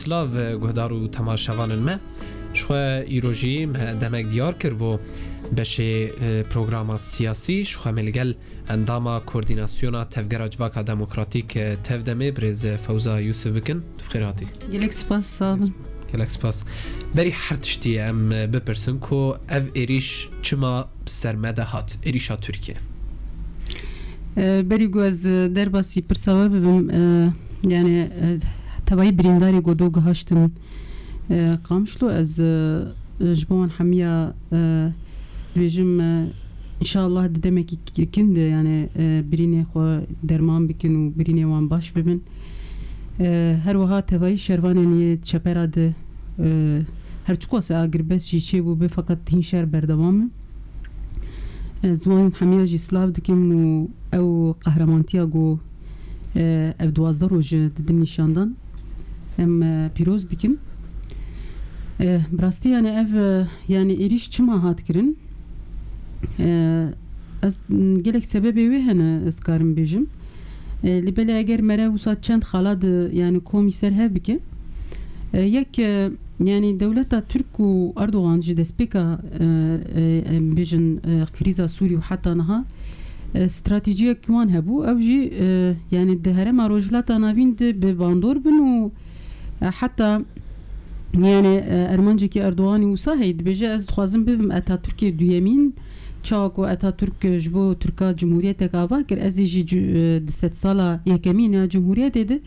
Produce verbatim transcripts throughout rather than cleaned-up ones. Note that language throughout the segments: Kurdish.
Silav, e, guhdar û temaşevanên me. Ji xwe îro jî me demek diyar kir bo beşê, e, programa siyasî. Ji xwe me li gel endama Koordînasyona Tevgera Civaka Demokratîk, e, TEV-DEMê, birêz Fewza Yûsif bikin. Tu bi xêr hatî. Gelek spas, sağ olun. Gelek spas. Berî her tiştî em, e, bipirsin ku ev êrîş çima bi ser me de hat, êrîşa Tirkiye? E, berî ku ez, e, derbasî pirsa we bibim, e, yani, e, tevayî birîndarê ku do gihaştin, e, Qamişlo, ez, e, ji bo wan hemiya, e, dibêjim, e, înşallah di demekî kin de, yani, e, birînê xwe derman bikin û birînê wan baş bibin. E, her wiha tevayî şervanên yê çepera de, e, her çiqas agirbest jî çêbûbe, feqet hîn şer berdewam e. Ez wan hemiya jî silav dikim û ew qehremantiya ku, e, ev duwazdeh roj didin nîşandan, em, e, pîroz dikim. E, bi rastî, yani, ev, e, yani, êrîş çima hat kirin? E, ez, m, gelek sebebê wê hene, ez karim bêjim. E, lê belê eger mere wisa çend xala di, yani, komî ser hev bike. E, yek, e, yani, dewleta Tirk û Erdogan ji destpêka, e, e, em bêjin, e, krîza Sûrî û heta niha, e, stratejiyek wan hebû. Ew jî, e, yani, di herêma Rojhilata Navîn de bi bandor bin û, e, heta Yani, e, ermancekî Erdoganî wisa heye, dibêje, ez dixwazim bibim Atatürkê duyemîn. Çawa ku Atatürk, e, ji bo Tirka cumhuriyetek ava kir, ez ê jî cu-, e, di sedsala yekemîn ya cumhuriyetê de,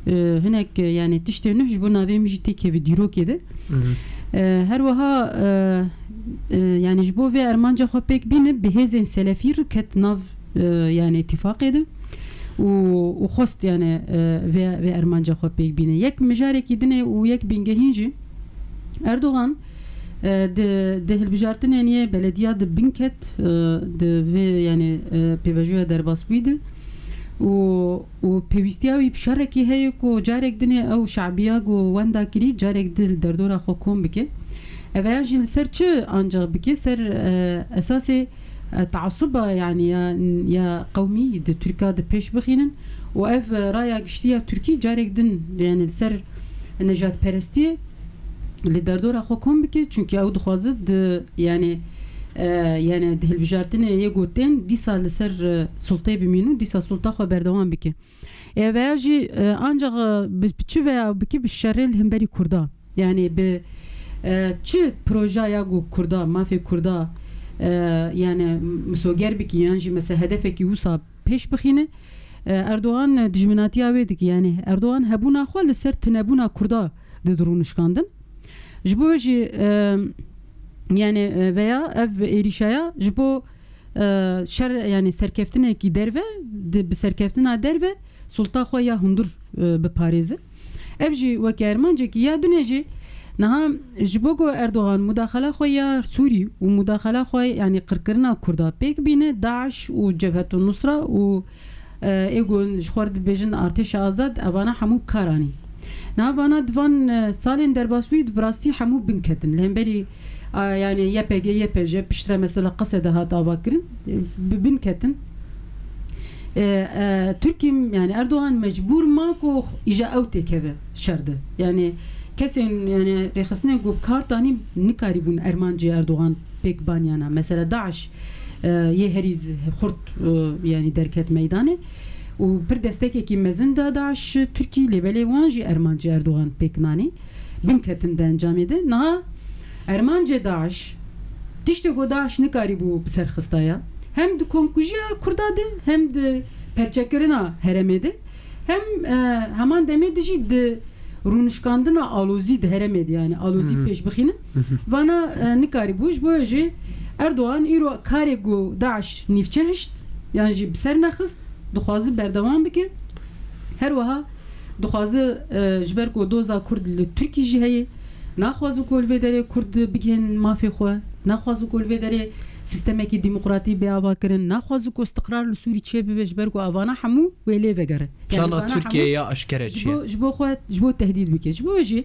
e, hinek, e, yani tiştê nuh ji bo navê min jî têkeve dîrokê de. Hı hı. E, her wiha, e, e, yani ji bo vê ermanca xwe pêk bîne, bi hêzên selefî re ket nav e, yani îtîfaqê de û, û xwest yani, e, vê, vê ermanca xwe pêk bîne. Yek mijarekî din e û yek bingehîn jî Erdogan, e, di, di hilbijartinên yê belediya de bin ket, e, di vê yani, e, pêvajoya derbasbûyî de û, û pêwîstiya wî bi şerekî heye ku carek din ê ew şabiya ku wenda kirî carek di li derdora xwe kom bike. Ev ya jî li ser çi ancaq bike? Ser, e, esasê e, taasuba, yani ya, ya qewmî di Tirka de pêş bixînin û ev, e, raya giştî ya Tirkî carek din, yani li ser nejadperestiyê li derdora xwe kom bike, çunkî ew dixwaze di, yani, e, yani di hilbijartinê yê gotên dîsa li ser, e, sultê bimîn û dîsa sulta xwe berdewam bike. Ê veya jî, e, ancaq, e, bi, bi çi veya bikî bi şerê li hemberî Kurda. Yani bi, e, çi projeya ku Kurda, mafê Kurda, e, yani misoger bikî yan jî mesela hedefekî wisa pêş bixîne, e, Erdogan, e, dijminatiya wê dike. Yani Erdogan hebûna xwe li ser tinebûna Kurda dide rûnişkandin. Ji bo jî, e, yani, e, veya ev êrîşeya ji bo e, şer, yani serkeftinekî derve, di, bi serkeftina derve sulta xwe ya hundir, e, biparêze. Ev jî weke ermancekî ya dinê jî niha ji bo ku Erdogan mudaxala xwe ya Sûrî û mudaxala xwe, yani qirkirina Kurda pêk bîne, DAIŞ û Cebhetun Nusra û, e, ê ku ji xwe re dibêjin artêşa azad, evana hemû bi kar anî. Niha vana di van, e, salên derbasbûyî de bi rastî hemû bin ketin. Li hemberî A, yani Y P G, Y P J piştre mesela Qesede hat ava kirin, e, bi bin ketin. E, e, Tirkî, yani Erdogan mecbûr ma ku îja ew têkeve şer de. Yani kesên, yani rêxistinê ku bi kar tanî nikarîbûn ermancê Erdogan pêk baniyana. Mesela DAIŞ, e, yê herî z-, xurt, e, yani derket meydanê û pir destekekî mezin da DAIŞ Tirkî, lê belê wan jî ermancê Erdogan pêk nanî. Bin ketin di encamê de. Niha ermancê DAIŞ, tiştê ku DAIŞ nikarîbû bi ser xistaya, hem di komkujiya Kurda de, hem di perçekirina herêmê de, hem, e, heman demê de jî di rûnişkandina alozî di herêmê de, yani alozî Hı hı. pêş bixînin. Hı hı. Vana, e, nikarîbû, ji bo jî Erdogan îro karê ku DAIŞ nîvçe hişt, yan jî bi ser nexist, dixwaze berdewam bike. Her wiha dixwaze, e, ji ber ku doza Kurd li Tirkî jî heye, naxwaze ku li vê derê Kurd bigihên mafê xwe, naxwaze ku li vê derê sîstemekî demokratî bê avakirin, naxwaze ku istiqrar li Sûrî çêbibe, ji ber ku evana hemû wê lê vegere. Yani Plana vana Tirkiye hemû ya eşkere ji çi ye? bo, ji bo xwe, ji bo tehdîd bike. Ji bo jî,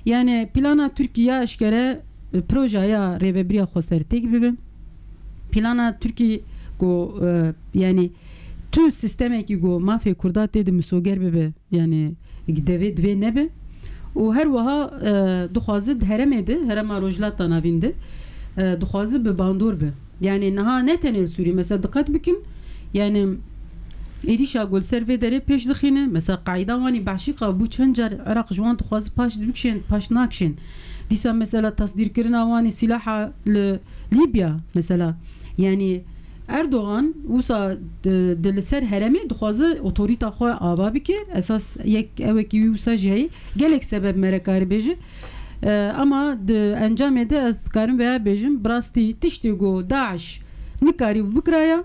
yani plana Tirkiye ya eşkere, e, projeya rêvebiriya xweser têk bibe. Plana Tirkî ku, e, yani tu sîstemekî ku mafê Kurda tê de misoger bibe, yani devê divê nebe. Û her wiha, e, dixwaze di herêmê de, herêma Rojhilata Navîn de, e, dixwaze bi bandor be. Yani niha ne tenê li Sûriyê, mesela diqet bikin, yani êrîşa ku li ser vê derê pêş dixîne, mesela qeyda wanî beşîqa bû çend car Iraq ji wan dixwaze paş dibikişên, paş nakişên. Dîsa mesela tasdîrkirina wanî sîlaha li Lîbya, mesela, yani Erdogan wisa di, di li ser herêmê dixwaze otorîta xwe ava bike. Esas yek ewekî wî wisa jî heye. Gelek sebeb me re karî bêje. E, ama di encamê de ez dikarim veya bêjim, bi rastî tiştê ku DAIŞ nikarî bikiraya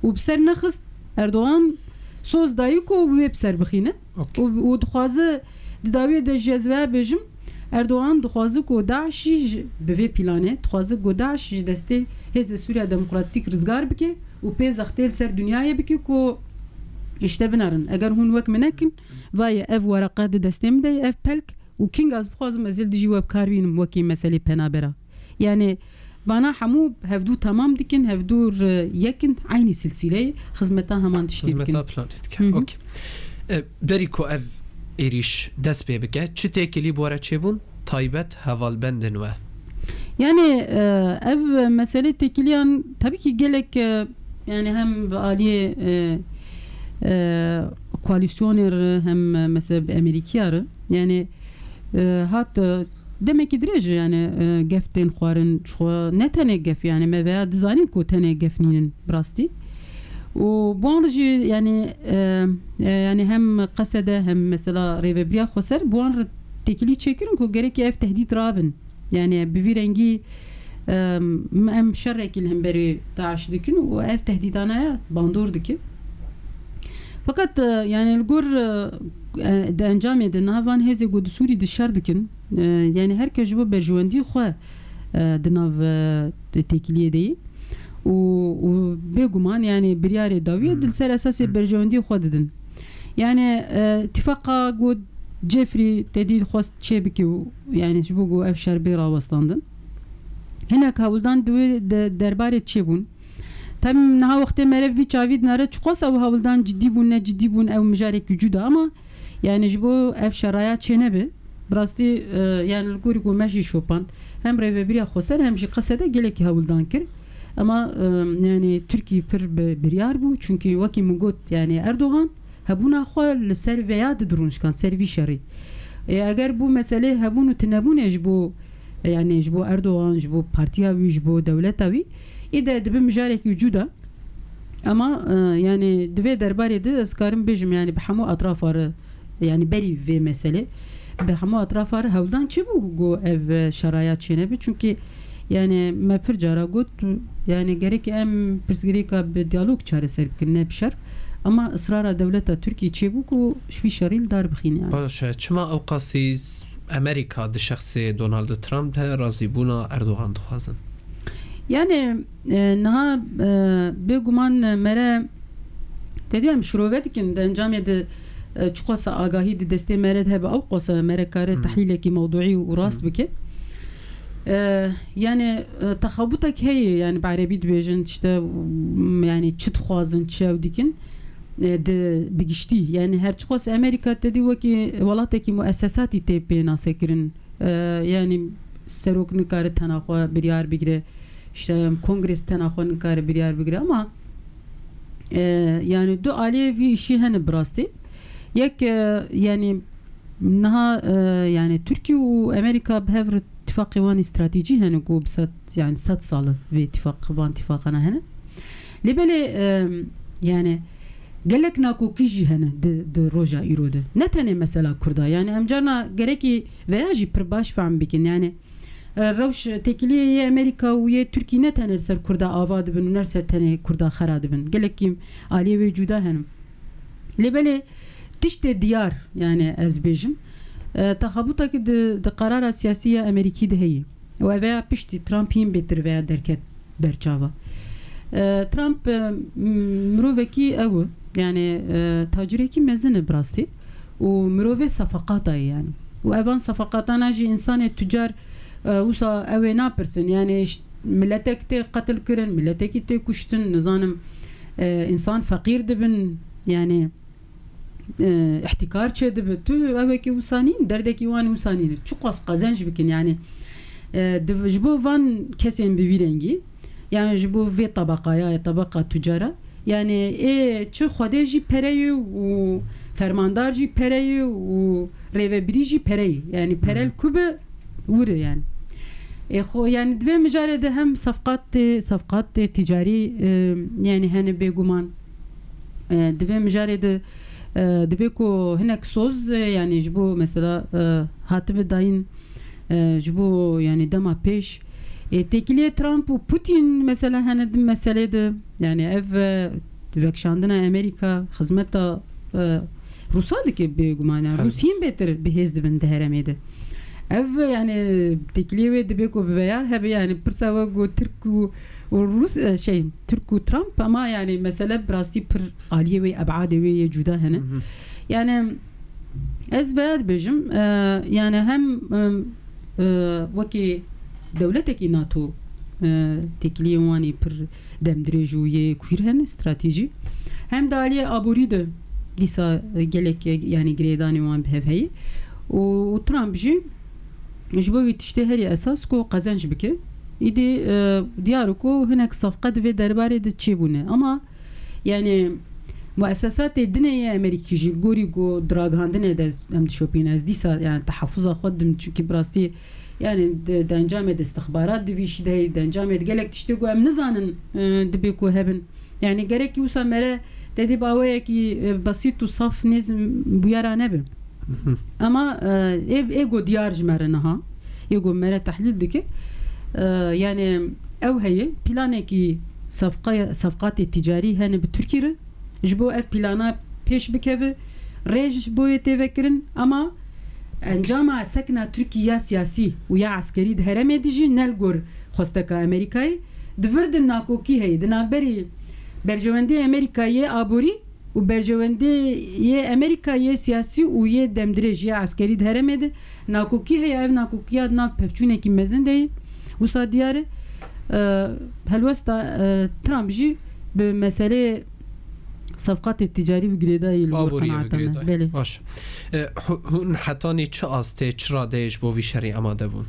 û bi ser nexist, Erdogan soz dayî ku wê bi ser bixîne. Okey. Û, û dixwaze di dawiyê de jî ez veya bêjim, Erdogan dixwaze ku DAIŞ jî ji, bi vê planê, dixwaze ku DAIŞ ji destê Hêzê Sûriya Demokratîk rizgar bike û pê zextê li ser dinyayê bike ku îşte binerin. Eger hûn wek min nekin, vayê ev wereqe di destê min de ye, ev pelk, û kînga ez bixwazim ez ê li dijî we bi kar bînim wekî meselê penabera. Yani vana hemû hevdû temam dikin, hevdû re yek in, eynî silsîleyê xizmeta heman tiştê dikin. Xizmeta planê dike. Hı hı. Okey. E, berî ku ev êrîş dest pê bike, çi têkilî bi we re çêbûn? Taybet hevalbendên we. Yani, e, ev mesele têkiliyan tabii ki gelek, e, yani hem bi aliyê, e, e, koalîsyonê re hem, e, mesela bi Amerîkiya re. Yani, e, hat, e, demekî dirêj e, yani, e, gef tên xwarin, ji xwe ne tenê gef, yani me veya dizanîn ku tenê gef nînin bi rastî. Û bi wan re jî, yani, e, e, yani hem Qesede hem mesela Rêvebiriya Xweser bi wan re têkilî çêkirin ku gerekî ev tehdît rabin. Yani bi vî rengî, em, em şerekî li hemberî DAIŞ dikin û ev tehdîdana ya bandor dike. Fakat, e, yani li gor, e, e, di encamê de niha van hêzê ku di Sûrî de şer dikin, e, yani her kes ji bo berjewendiyê xwe, e, di nav, e, têkiliyê de ye. Û, û bêguman yani biryarê dawiyê di li ser esasê berjewendiyê xwe didin. Yani, e, tifaqa got Jeffrey te dî xwest çê bike û yani ji bo ku ev şer bê rawestandin. Hinek hewldan di wê de, derbarê çêbûn. Tabii niha wextê mere vî çavî dinare çiqas ew hewldan cidî bûn, ne cidî bûn, ew mijarek cuda ama yani ji bo ev şeraya çê nebe. Bi rastî, e, yani li gorî ku me jî şopand. Hem Rêvebiriya Xweser hem jî Qesede gelekî hewldan kir. Ama, e, yani Tirkî pir bi biryar bû. Çünkü wekî min got yani Erdogan hebûna xwe li ser veya di dirûnşkan, ser vî şerî. E, eger bû meselê hebûn û tinebûnê ji bo, yani ji bo Erdogan, ji bo partiya wî, ji bo dewleta wî, î de dibe mijarekî cuda. Ama, e, yani di vê derbarê de ez karim bêjim yani bi hemû etrafa re, yani berî vê meselê, bi hemû etrafa re hewldan çêbû ku ev, e, şeraya çênebe. Çünkü yani me pir cara got, yani gerek em pirsgirêka bi diyalog çareser bikin, ne bi şer. Ama israra dewleta Tirkiyê çêbû ku ji vî şerî li dar bixîne yani. Baş e, çima ew qasî Amerîka di şexsê Donald Trump de razîbûna Erdogan dixwazin? Yani, e, niha, e, bêguman, e, mere, te diyem şirove dikin, di encamê de, e, çiqasa agahî di destê mere de hebe, ew qasa mere kare Hmm. tehlîlekî mewduî û rast Hmm. bike. E, yani, e, texabutek heye, yani bi erebî dibêjin, işte, m, yani çi dixwazin, çi ew dikin, e, di, bi giştî. Yani her çiqas Amerîka te dî wekî welatekî muessesatî tê pê nasekirin. E, yani serok nikare tena xwe biryar bigire, işte kongres tena xwe nikare biryar bigire ama, e, yani du aliyê vî îşî hene bi rastî. Yek, e, yani niha, e, yani Tirkiye û Amerîka bi hev re tifaqê wan stratejî hene ku bi sed, yani sed sal e vê tifaq, van tifaqana hene. Lê belê, e, yani gelek nakokî jî hene di, di roja îro de. Ne tenê mesela Kurda. Yani em carna gerekî veya jî pir baş fehm bikin. Yani, e, rewş têkiliyê yê Amerîka û yê Tirkî ne tenê li ser Kurda ava dibin û ne li ser tenê Kurda xera dibin. Gelekî aliyê wê cuda hene. Lê belê tiştê diyar, yani ez bêjim, e, texabutekî di, di qerara siyasî ya Amerîkî de heye. Û ev ya piştî Trump hîn bêtir veya derket berçava. E, Trump, e, m-, mirovekî ew e, yani, e, tacirekî mezin e bi rastî. Û mirovê sefaqata ye yani. Û evan sefaqatana jî însanê tucar, e, wisa ew ê napirsin. Yani ş-, miletek tê qetil kirin, miletekî tê kuştin, nizanim, e, însan feqîr dibin. Yani e, îhtîkar çêdibe. Tu ew wekî wisa nîn, derdekî wan wisa nîne. Çiqas qezenc bikin, yanî, e, di, ji bo van kesên bi vî rengî, yanî ji bo vê tabaqaya, tabaqa tucara, yanî ê çi xwedê jî pereyê û fermandar jî pereyê û rêvebirî jî pereyê. Yanî pere li ku be wire yanî. Ê xwe, yanî di vê mijarê de hem sefqatê, sefqatê ticarî, e, yanî hene bêguman. E, di vê mijarê de, e, dibe ku hinek soz, e, yanî ji bo mesela, e, hatibe dayîn, e, ji bo yanî dema pêş, e, têkiliyê Trump û Putin mesela hene di meselê de, yanî ev, e, vekşandina Amerîka xizmeta, e, Rûsa dike bêguman. Yanî Rûs hîn bêtir bi hêz dibin di herêmê de. Ev, yanî têkiliyê wê dibe ku bi veyar hebe, yanî pirsa we ku Tirk û, û Rûs, e, şey, Tirk û Trump, ama yanî mesele bi rastî pir aliyê wê, ebadê wê yê cuda hene. Hı hı. Yanî ez veya dibêjim, e, yanî hem, e, e, wekî dewletekî NATO, e, têkiliyên wan ê pir demdirêj û yê kuîr hene, stratejî. Hem de aliyê aborî de dîsa, e, gelek, e, yanî girêdanê wan bi hev heye. Û, û Trump jî ji bo wî tiştê herî esas ku qezenc bike. Îdî, e, diyar e ku hinek safqe di vê derbarê de çêbûne. Ama, yanî, muesesatê dinê yê Amerîkî jî gorî ku di ragihandinê de em dişopîne. Ez dîsa, yanî, tehafuza xwe didim, çunkî bi rastî, yanî, di, di encamê de istixbarat di vî şî de heye, di encamê de gelek tiştê ku em nizanin, e, dibe ku hebin. Yanî gerekî wisa mere tedî baweyekî, e, besît û saf nêz bûyera nebe. Ama, e, ê, ê go diyar ji me re niha. Ê go mere tehlîl dike. E, yanî ew heye, planekî sefqaya, sefqatê ticarî hene bi Tirkî re. Ji bo ev plana pêş bikeve, rê ji bo yê tê vekirin, ama encama sekna Tirkî ya siyasî û ya eskerî di herêmê de jî ne li gor xwesteka Amerîkayê. Di vir de nakokî heye, di navberî berjewendê Amerîkayê yê aborî û berjewendê yê Amerîkayê yê siyasî û yê demdirêj yê eskerî di herêmê de nakokî heye. Ev nakokiya di nav pevçûnekî mezin de ye. Wisa diyar e, e, helwesta, e, Trump jî bi meseleyê sefqatê ticarî bi girêdayî li gor Aboriyê bi qenaeta me. Girêdayî. Belê. Baş. E, hu-, hûn hetanî çi astê, çi radeyê ji bo vî şerî amade bûn?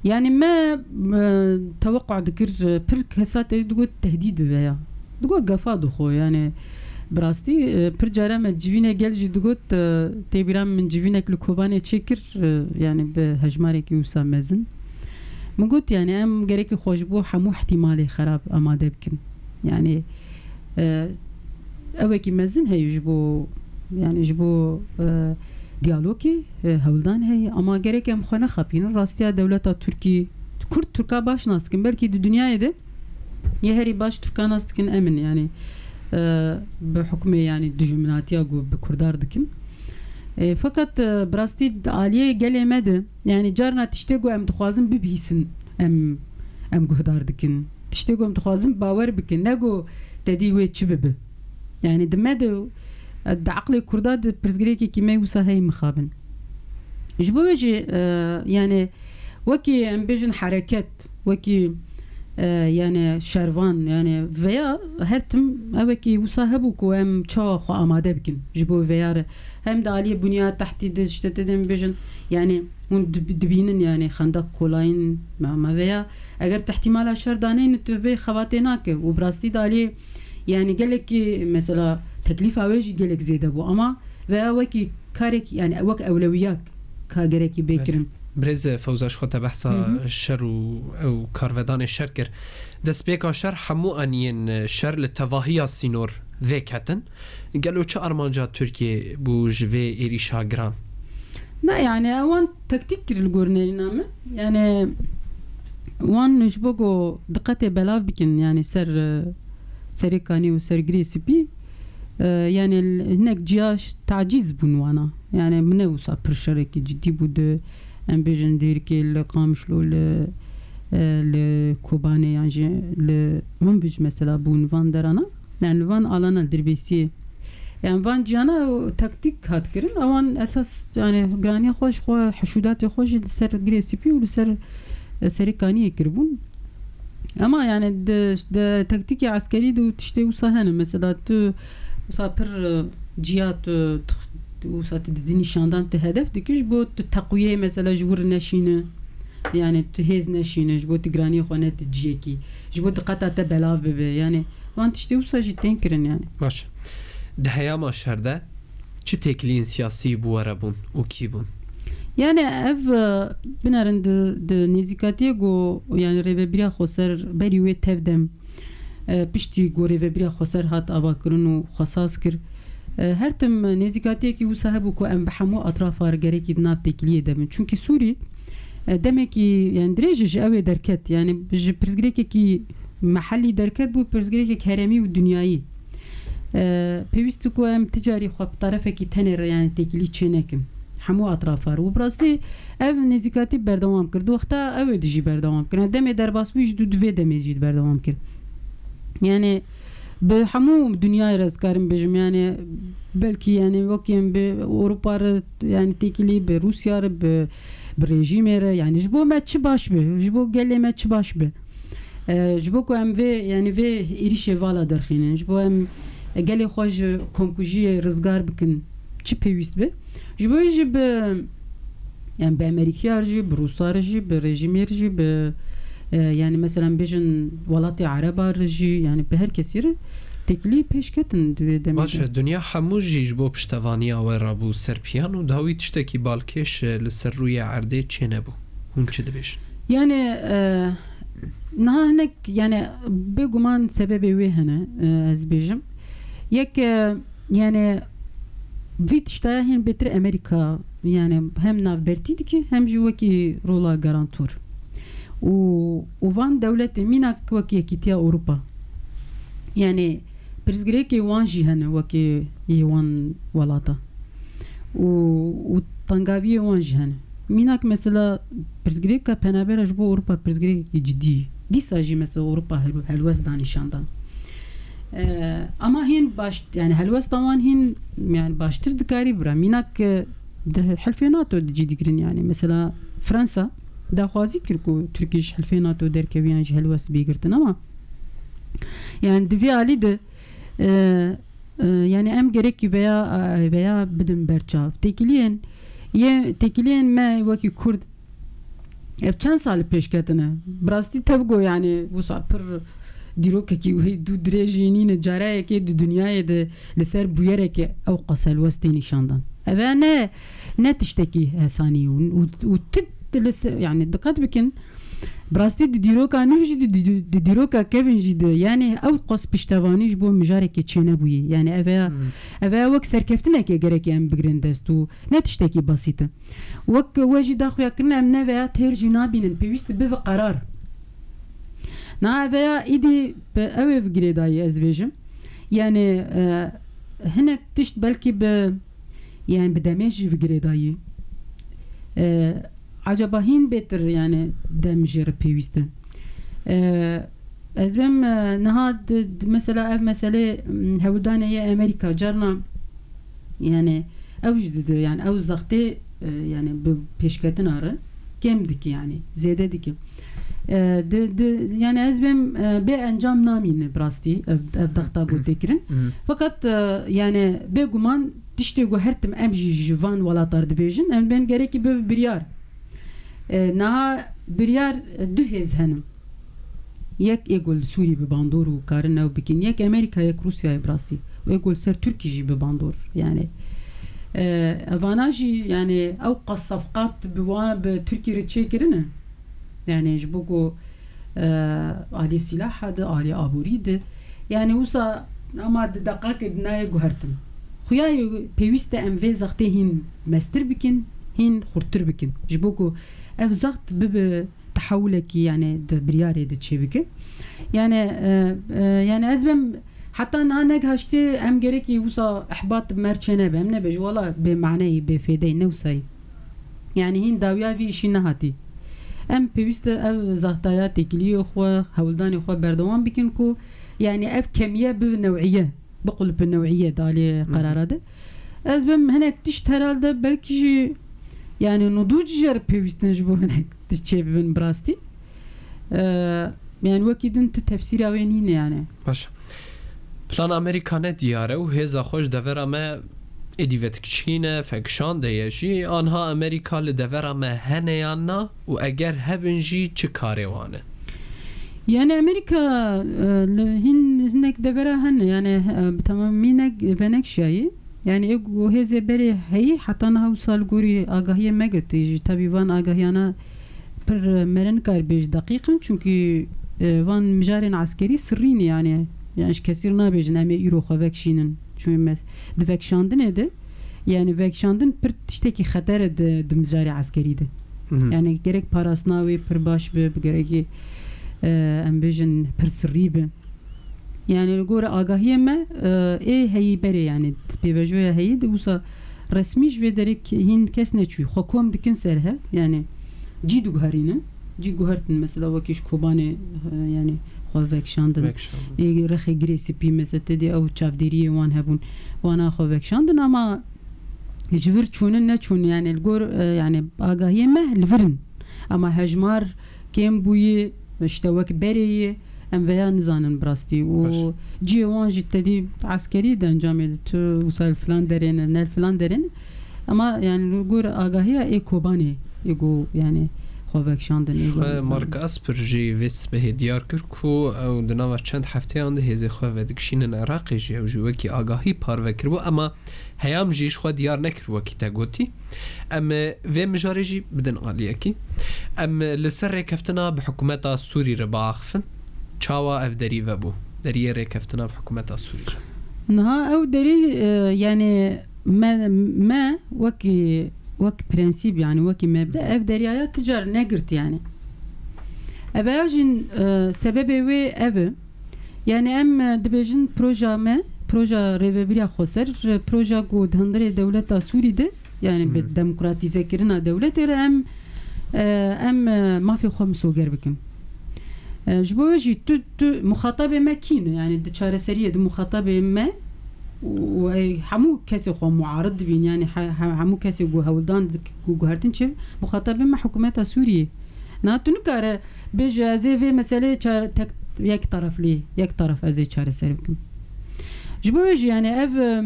Yanî me, e, teweqqa dikir, e, pir kesa te digot tehdîd veya. Digot gefa dixwe, yanî bi rastî, e, pir cara me civînê gel jî digot, e, tê bîra min civînek li Kobanê çêkir, e, yanî bi hejmarekî wisa mezin. Min got, yanî em gerekî xwe ji bo hemû ihtimalê xerab amade bikin. Yanî, e, ewekî mezin heye ji bo, yanî ji bo, e, diyalogê, e, hewldan heye, ama gerek em xwe nexapînin. Rastiya dewleta Tirkî, Kurd Tirka baş nas dikin. Belkî di dinyayê de yê herî baş Tirka nas dikin em in, yanî, e, bi hukmê, yanî dijminatiya ku bi Kurdar dikin. E, feqet, e, bi rastî di aliyê gelê me de, yanî carna tiştê ku em dixwazin bibihîsin, em, em guhdar dikin. Tiştê ku em dixwazin bawer bikin, ne ku tedî wê çi bibe. Yanî di me de, e, di eqlê Kurda de pirsgirêkekî me wisa heye mixabin. Ji bo wê jî, e, yanî wekî em bêjin hereket, wekî, e, yanî şervan, yanî veya her tim ewekî wisa hebû ku em çawa xwe amade bikin ji bo veya re. Hem di aliyê bunya tehtî de, işte, tê de em bêjin, yanî hûn dib-, dibînin, yanî xendeq kolayîn me, me veya eger te ihtimala şer daneyne, tu vê xebatê nake û bi rastî di aliyê, yanî gelekî mesela teklîfa wê jî gelek zêde bû, ama veya wekî karek, yanî wek ewlewiyak ka gerekî bê kirin. Birêz Fewza, ji xwe te behsa Hı hı. şer û ew karvedanê şer kir. Destpêka şer hemû aniyên şer li tevahiya sînor vêketin. Gelo çi armanca Tirkiyê bû ji vê êrîşa giran? Na, yanî ewan taktîk kir li gor nerîna me. Yanî wan ji bo ku diqetê belav bikin, yanî ser, e, Serê Kanî û ser Girê Spî, e, yanî l-, hinek ciya ş-, tacîz bûn wana. Yanî min ne wisa pir şerekî cidî bû di, em bêjin, Dêrikê, li Qamişlo, li, e, li Kobanê yan jî li Minbij mesela bûn van derana. Yanî li van alana Dirbêsiyê. Yanî van ciyana taktîk hat kirin. Ewan esas, yanî giraniya xwe ji xwe, hişûdatê xwe jî li ser Girê Spî û li ser, e, Serê Kaniyê kiribûn. Ama yanî di, di taktîkê eskerî de û tiştê wisa hene. Mesela tu wisa pir, e, ciya tu, tu wisa tu didî nîşandan, tu hedef dikî, ji bo tu teqwiyê mesela ji wir neşîne. Yani tu hêz neşîne, ji bo tu giraniyê xwe nede ciyekî. Ji bo diqeta te belav bibe. Yani van tiştê wisa jî tên kirin yani. Baş. Di heyama şer de çi têkiliyên siyasî bi we re bûn û kî bûn? Yani ev, e, binerin di, di nêzîkatiyê ku yani rêvebiriya xweser berî wê tev dem, e, piştî ku rêvebiriya xweser hat avakirin û xwe saz kir, e, her tim nêzîkatiyekî wisa hebû ku em bi hemû etrafa re gerekî di nav têkiliyê de bin. Çunkî Sûrî, e, demekî, yani dirêj e ji ew ê derket. Yani ji pirsgirêkekî mehellî derket bû pirsgirêkek herêmî û dinyayî. E, pêwîst e ku em ti carî xwe bi tarafekî tenê re, yani têkilî çê nekin. Hemû etrafa re. Û bi rastî ev nêzîkatî berdewam kir. Di wexta ew ê de jî berdewam kir. Demê derbasbûyî jî di, di vê demê jî berdewam kir. Yani bi hemû dinyayê re ez karim bêjim. Yani belkî yani wekî em bi Ewropa re yani têkilî, bi Rûsya re, bi, bi rejîmê re. Yani ji bo me çi baş be, ji bo gelê me çi baş be. E, ji bo ku em vê, yani vê êrîşê vala derxînin, ji bo em gelê xwe ji komkujiyê rizgar bikin, çi pêwîst be? Ji bo jî bi, yani bi Amerîkiya re jî, bi Rûsa re jî, bi rejîmê re jî, bi, e, yani mesela bêjin welatê Ereba re jî, yani bi her kesî re têkilî pêşketin di vê demê de. Baş e, dinya hemû jî ji bo piştevaniya we rabû ser piyan û dawî tiştekî balkêş, e, li ser rûyê erdê çênebû. Hûn çi dibêjin? Yani, e, niha hinek, yani bêguman sebebê wê hene, e, ez bêjim. Yek, e, yani vî tiştaya hîn bêtir Amerîka, yani hem navbertî dike, hem jî wekî rola garantor. Û, û van dewletê mînak wekî Yekîtiya Ewropa. Yani pirsgirêkê wan jî hene wekî yê wan welata. Û, û tengaviyê wan jî hene. Mînak mesela pirsgirêka penabera ji bo Ewropa pirsgirêkekî cidî ye. Dîsa jî mesela Ewropa hel-, helwest da nîşandan. E, ama hîn baş, yani helwesta wan hîn yani baştir dikarî bira. Mînak, e, di hilfê NATO de cî digirin yani. Mesela Fransa daxwazî kir ku Tirkiye ji hilfê NATO derkeve yan ji helwest bê girtin ama yani di vê alî de, e, e, yani em gerekî veya, e, veya bidin berçav. Têkiliyên, yê, têkiliyên me wekî Kurd ev çend sal pêş ketine. Bi rastî tev got yani wisa pir dîrokekî wê dû dirêj jî nîne. Cara yekê di dinyayê de li ser bûyerekê ew qas helwest tê nîşandan. Ev e ne, ne tiştekî hesanî û, û, û tu li ser, yani diqet bikin, bi rastî di dîroka nû jî di, di, di dîroka kevin jî di, yani ew qas piştevanî ji bo mijarekê çênebûyî. Yani ev e, Hmm. ev e wek serkeftinekê gerekê em bigirin dest û ne tiştekî basît e. Wek we jî daxuya kirin, em neveya têr jî nabînin, pêwîst bibe qerar. Na eveya îdî bi ew ê vigirêdayî ez dibêjim. Yani, e, hinek tişt belkî bi, yani bi demê jî vigirêdayî. E, acaba hîn bêtir yani dem jê re pêwîst e. E, ez bêm, e, niha di, di, mesela ev meselê, m, hewldanê yê Amerîka carna yani ew jî dide, yani ew zextê, e, yani bi pêşketina re kêm dike, yani zêde dike. E, di, di, yani ez bêm, e, bê encam namîne bi rastî ev, ev zexta ku tê kirin. Mhm. Fakat, e, yani bêguman tiştê ku her tim em jî ji van welatar dibêjin, em bên gerekî bibe biryar. E, niha biryar, e, du hêz hene. Yek ê ku li Sûrî bi bandor û karin ew bikin. Yek Amerîka, yek Rûsyayê bi rastî. Û ê ku li ser Tirkî jî bi bandor. Yani, e, evana jî, yani, ew qas sefqat bi wan, bi Tirkî re çêkirine. Yani, ji bo ku, e, alî sîlaha de, alî aborî de. Yani, wisa ama di deqakê di nayê guhertin. Xuya ye pêwîst e em vê zextê hîn mestir bikin, hîn xurttir bikin. Ji bo ku ev zext bibe tehewulekî, yani di biryarê de çêbike. Yani, e, e, yani ez bêm heta niha negihaştî, em gerekî wisa ihbat bi me re çênebe. Em nebêjin wela bê maneyî, bê fêdeyî, ne wisa ye. Yani hîn dawiya vî îşî nehatî. Em pêwîst e ev zextaya têkiliyê xwe, hewldanê xwe berdewam bikin ku yani ev kemiye bibe newîye. Biqulipin newîye di alî Hı hı. qerara de. Ez bêm hinek tişt herhalde belkî jî, yani nudûc jê re pêwîst in ji bo hinek tişt çêbibin bi rastî. Eee, yani wekî din ti tefsîra wê nîne yani. Baş. Plana Amerîka ne diyar e û hêza xwe ji devera me Êdî vetkişîne, vekişandeye jî, anha Amerîka li devera me hene yan na û eger hebin jî çi karê wan e? Yani Amerîka e, li hin hinek devera hene, yani e, bi temamî nek venekşiyayî. Yani ê ku hêzê berê heyî heta niha wisa li gorî agahiyê me girtî jî. Tabî van agahiyana pir e, me re nikare bêje deqîq in, çunkî e, van mijarên eskerî sirrî ne yani. Yani ji kesî re nabêjin em ê îro xwe vekişînin. Çunkî mes di vekişandinê de, yani vekişandin pir tiştekî xeter e di, di mijarê eskerî de. Yani gerek parastina wê pir baş be, bi gerekî e, em bêjin pir sirrî be. Yani li gor agahiyê me e, ê heyî berê, yani pêvajoya heyî de wisa resmî ji vê derê hîn kes neçû. Xwe kom dikin ser hev, yani cî diguherînin. Cî guhertin mesela wekî ji Kobanê e, yani xwe vekişandin. Vekişandin. Ê rexê girê spî mesela tê dî ew çavdêriyê wan hebûn. Wana xwe vekişandin ama ji vir çûnin neçûn, yani li gor e, yani agahiyê me li vir in. Ama hejmar kêm bûyî, işte wek berê yê, em veya nizanin bi rastî. Û ciyê wan jî tedî eskerî de encamê de tu wisa li filan derê ne, ne li filan derê ne. Ama yani li gor agahiya ê Kobanê, ê go yani xwe vekişandin, ê go Xwe nizan. Mark Esper jî vê sibehê diyar kir ku ew di nava çend hefteyan de hêzê xwe vedikişînin Iraqê jî, ew jî wekî agahî parve kiribû, ema heyam jî ji xwe diyar nekir wekî te gotî. Em vê mijarê jî bidin aliyekî. Em li ser rêkeftina bi hikûmeta Sûrî re biaxifin. Çawa ev derî vebû? Deriyê rêkeftina bi hikûmeta Sûrî re. Niha ew derî e, yani me, me wekî wek prensîb, yani wekî mebde ev deryaya ti car negirt yani. Ev ya jî e, sebebê wê ev e. Yani em e, dibêjin proja me, proja Rêvebiriya Xweser, e, proja ku di hundirê dewleta Sûrî de, yani bi demokratîzekirina dewletê re em e, em e, mafê xwe misoger bikin. E, ji bo wê jî tu, tu muxatabê me kî ne? Yani di çareseriyê, di muxatabê me û, û, e, hemû kesê xwe muarid dibîn, yani he, he, hemû kesê ku hewldan dik-, ku guhertin çê, muxatabê me hikûmeta Sûriyê. Na tu nikare bêje ez ê vê meseleyê çare-, tek, yek taraflî, yek taraf ez ê çareser bikim. Ji bo wê jî yani ev e,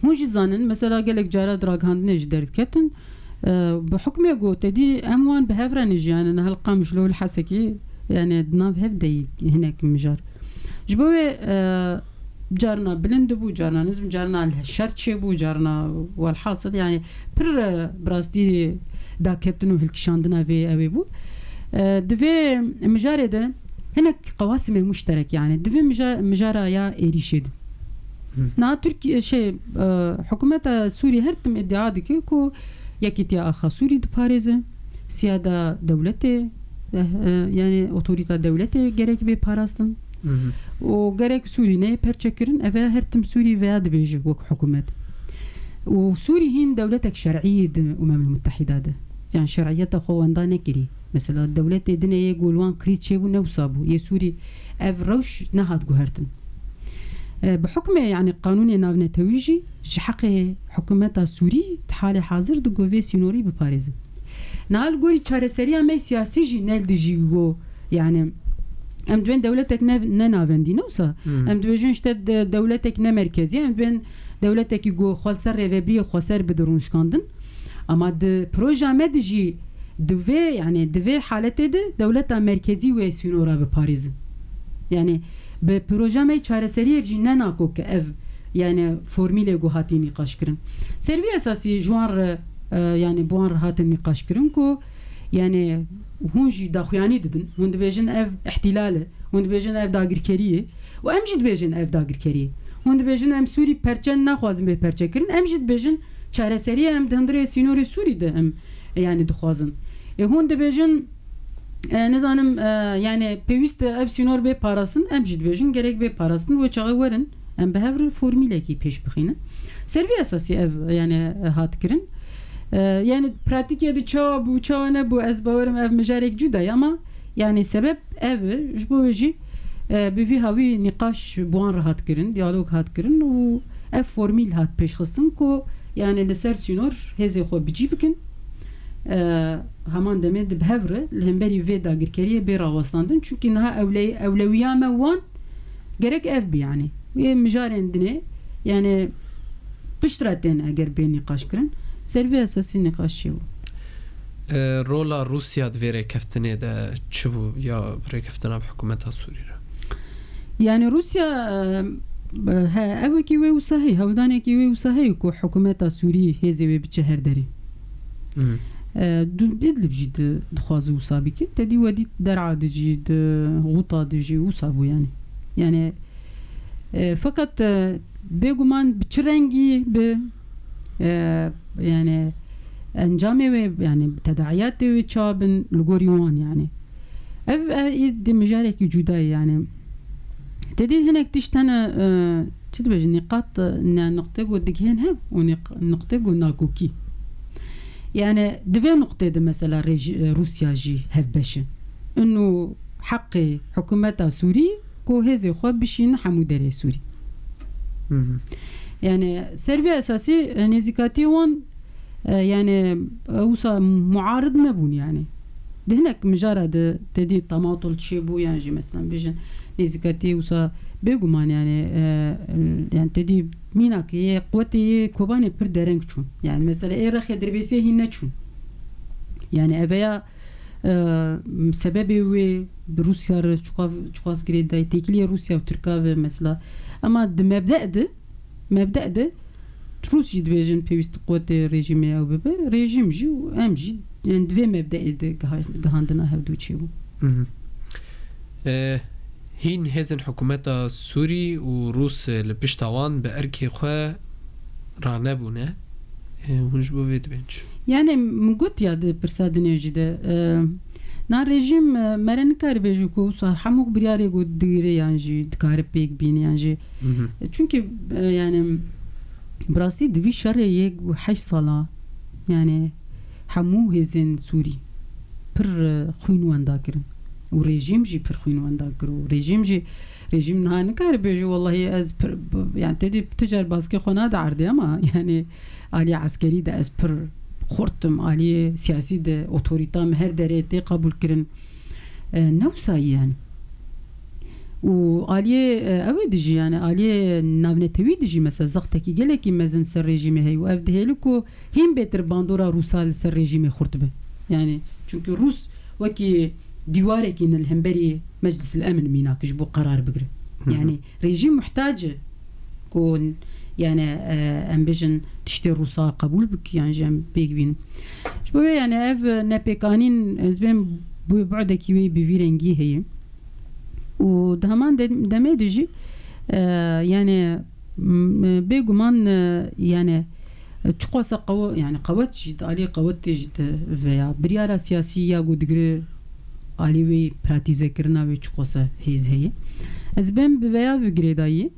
hûn jî zanin, mesela gelek cara di ragihandinê jî derdiketin, e, bi hukmê ku te dî em wan bi hev re ne jî, yani niha li Qamişlo, li Hesekî, yani di nav hev de yî hinek mijar. Ji bo wê e, carna bilind dibû, carna nizm, carna şer çêbû, carna welhasil, yani pir e, bi rastî daketin û hilkişandina vê ew ê bû. E, di vê mijarê de hinek qewasimê muşterek, yani di vê mija-, mijara ya êrîşê de. Niha Tirkiye, şey, e, hikûmeta Sûrî her tim îdia dike ku yekîtiya axa Sûrî diparêze, siyada dewletê, e, e, yani otorîta dewletê gerek bê parastin. Û gerek Sûrî neyê perçekirin, ev ya her tim Sûrî veya dibêje wek hikûmet. Û Sûrî hîn dewletek şer'î ye di Umemul Muttehîda de. Yani şer'iyeta xwe wenda nekirî. Mesela dewletê dinê yê ku li wan krîz çêbû ne wisa bû. Yê Sûrî ev rewş nehat guhertin. E, bi hukmê yani qanûnê navnetewî jî ji heqê hikûmeta Sûrî di halê hazir di govê sînorî biparêzin. Niha li gorî çareseriya me siyasî jî ne li dijî go, yani em dibên dewletek ne, ne navendî ne wisa. Em dibêjin işte de, dewletek ne merkezî, em dibên dewletekî go xwe li ser rêvebiriyê xweser bide rûnişkandin. Ama di proja me de jî di vê, yani di vê haletê de dewleta merkezî wê sînora biparêzin. Yani bi proja me çareseriyê jî ne nako ke ev, yani formîlê ku hatî nîqaş kirin. Ser vî esasî ji wan re, e, yani bi wan re hatin nîqaş kirin ku yani hûn jî daxuyanî didin. Hûn dibêjin ev îhtîlal e. Hûn dibêjin ev dagirkerî ye. Û em jî dibêjin ev dagirkerî ye. Hûn dibêjin em Sûrî perçe naxwazin bê perçekirin. Em jî dibêjin çareseriyê em di hundirê sînorê Sûrî de em, e, yani dixwazin. Ê hûn dibêjin, e, nizanim, e, yani pêwîst e ev sînor bê parastin, em jî dibêjin gerek bê parastin, wê çaxê werin, em bi hev re formîlekî pêş bixînin. Ser vî esasî ev, yani, e, hat kirin. E, yani pratîkê de çawa bû, çawa nebû, ez bawerim ev mijarek cuda ye, ama yani sebeb ev e, ji bo wê jî, e, bi vî hawî nîqaş bi wan re hat kirin, diyalog hat kirin û ev formîl hat pêşxistin ku yani li ser sînor hêzê xwe bi cî bikin. E, heman demê di bi hev re li hemberî vê dagirkeriyê bê rawestandin. Çunkî niha ewle-, ewlewiya me wan gerek ev bi yani. Wê mijarên dinê yani piştre tên eger bê nîqaş kirin, ser vê esasî nîqaş çêbû. E, rola Rûsya di vê rêkeftinê de çi bû ya rêkeftina bi hikûmeta Sûrî re? Yani Rûsya, e, he, ew wekî wê wisa heye, hewldanekî wê wisa heye ku hikûmeta Sûrî hêzê wê biçe her derê. E, du-, Idlib jî di-, dixwaze wisa bike. Te dî we dît Der'a de jî, di Xûta de jî wisa bû yani. Yani, e, feqet, e, bêguman bi çi rengî bi, e, yani encamê wê, yani tedaiyatê wê çawa bin li gorî wan yani. Ev, e, ê di mijarekî cuda ye yani. Te dî hinek tişt hene, e, çi dibêjin, nîqat, e, ne, nuqtê ku digihên hev û nîq-, nuqtê ku nakokî. Yani di vê nuqtê de mesela rêj-, e, Rûsya jî hevbeş e. Ino heqê hikûmeta Sûrî ku hêzê xwe bişîne hemû derê Sûrî. Yani ser vê esasî, e, nêzîkatiyê wan, e, yani, e, wisa muarid nebûn yani. Di hinek mijara de te dî tematul çêbû yan jî mesela bêjin nêzîkatiyê wisa bêguman yani, e, yani te dî mînakê yê quwetê yê Kobanê pir dereng çûn. Yani mesela ê rexê Dirbêsiyê hîn neçûn. Yani eveya, e, sebebê wê bi Rûsya re çiqas, çiqas girêdayî, têkiliyê Rûsya û Tirka ve mesela. Ema di mebde de, mebde de Rûs jî dibêjin pêwîst quwetê rejîmê ew bibe. Rejîm jî û em jî, yani di vê mebdeê de giha-, gihandina hevdû çêbû. E, hîn hêzên hikûmeta Sûrî û Rûs li pişta wan bi erkê xwe ranebûne. E, hûn ji bo vê dibên çi? Yani min got ya di pirsa dinê jî de, e, na rejîm, e, mere nikare bêje ku wisa hemû biryarê ku digire yan jî dikare pêk bîne yan jî. Çünkü, e, yani bi rastî di vî şerê yê ku heşt sala yani hemû hêzên Sûrî pir, e, xwîn wenda kirin. Û rejîm jî pir xwîn wenda kir. Û rejîm jî, rejîm niha nikare bêje, wellahî ez pir, b-, yani te dî tu car baskê xwe nade erdê ama yani aliyê eskerî de ez pir xurt im, aliyê siyasî de otorîta min her derê tê qebûl kirin. E, ne wisa ye yani. Û aliyê, e, ew ê dijî yani aliyê navnetewî dijî mesela zextekî gelekî mezin ser rejîmê heye û ev dihêli ku hîn bêtir bandora Rûsa li ser rejîmê xurt be. Yani çünkü Rûs wekî dîwarekî ne li hemberî Meclis el Emin mînak ji bo qerar bigire. Yani rejîm muhtac e ku yani, e, em bêjin tiştê Rûsa qebûl bik yan jî em pêk bînin. Ji bo wê yani ev nepêkanîn ez bên bi bu'dekî wê bi vî rengî heye. Û di heman de-, demê de jî, e, yani, m-, bêguman, e, yani, e, çiqasa qewe-, yani qewet jî di alî qewetê jî de veya biryara siyasî ya ku digire alî wê pratîzekirina wê çiqasa hêz heye. Ez bên bi veya ve girêdayî,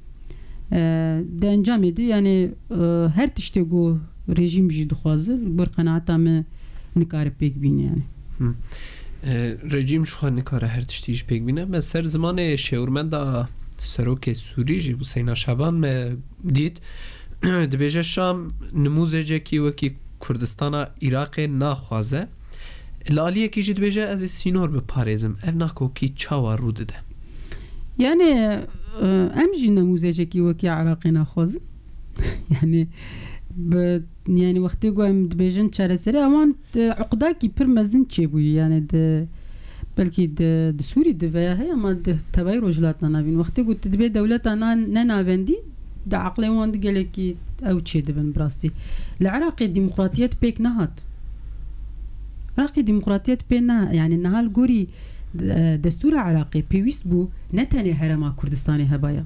e, di encamê de yani, e, her tiştê ku rejîm jî dixwaze, li gor qenaeta min nikare pêk bîne yani. E, rejîm ji xwe nikare her tiştî ji pêk bîne. Me ser zimanê şêwirmenda serokê Sûrî jî Huseyna Şaban me dît. Dibêje Şam nimûzecekî wekî Kurdistana Iraqê naxwaze. Li aliyekî jî dibêje ez ê sînor biparêzim. Ev nakokî çawa rû dide? Yani, e, em jî nemûzecekî wekî Iraqê naxwazin. Yani, bi, yani wextê ku em dibêjin çareserê, ewan, e, uqdakî pir mezin çêbûyî. Yani di, belkî di, di Sûrî di veya heye ama di tevayî Rojhilata Navîn. Wextê ku tu dibê dewleta na-, ne navendî, di aqlê wan di gelekî ew çêdibin bi rastî. Li Iraqê demokratiyet pêk nehat. Iraqê demokratiyet pê ne, yani niha li gorî, e, destûra Iraqê pêwîst bû ne tenê herêma Kurdistanê hebaya.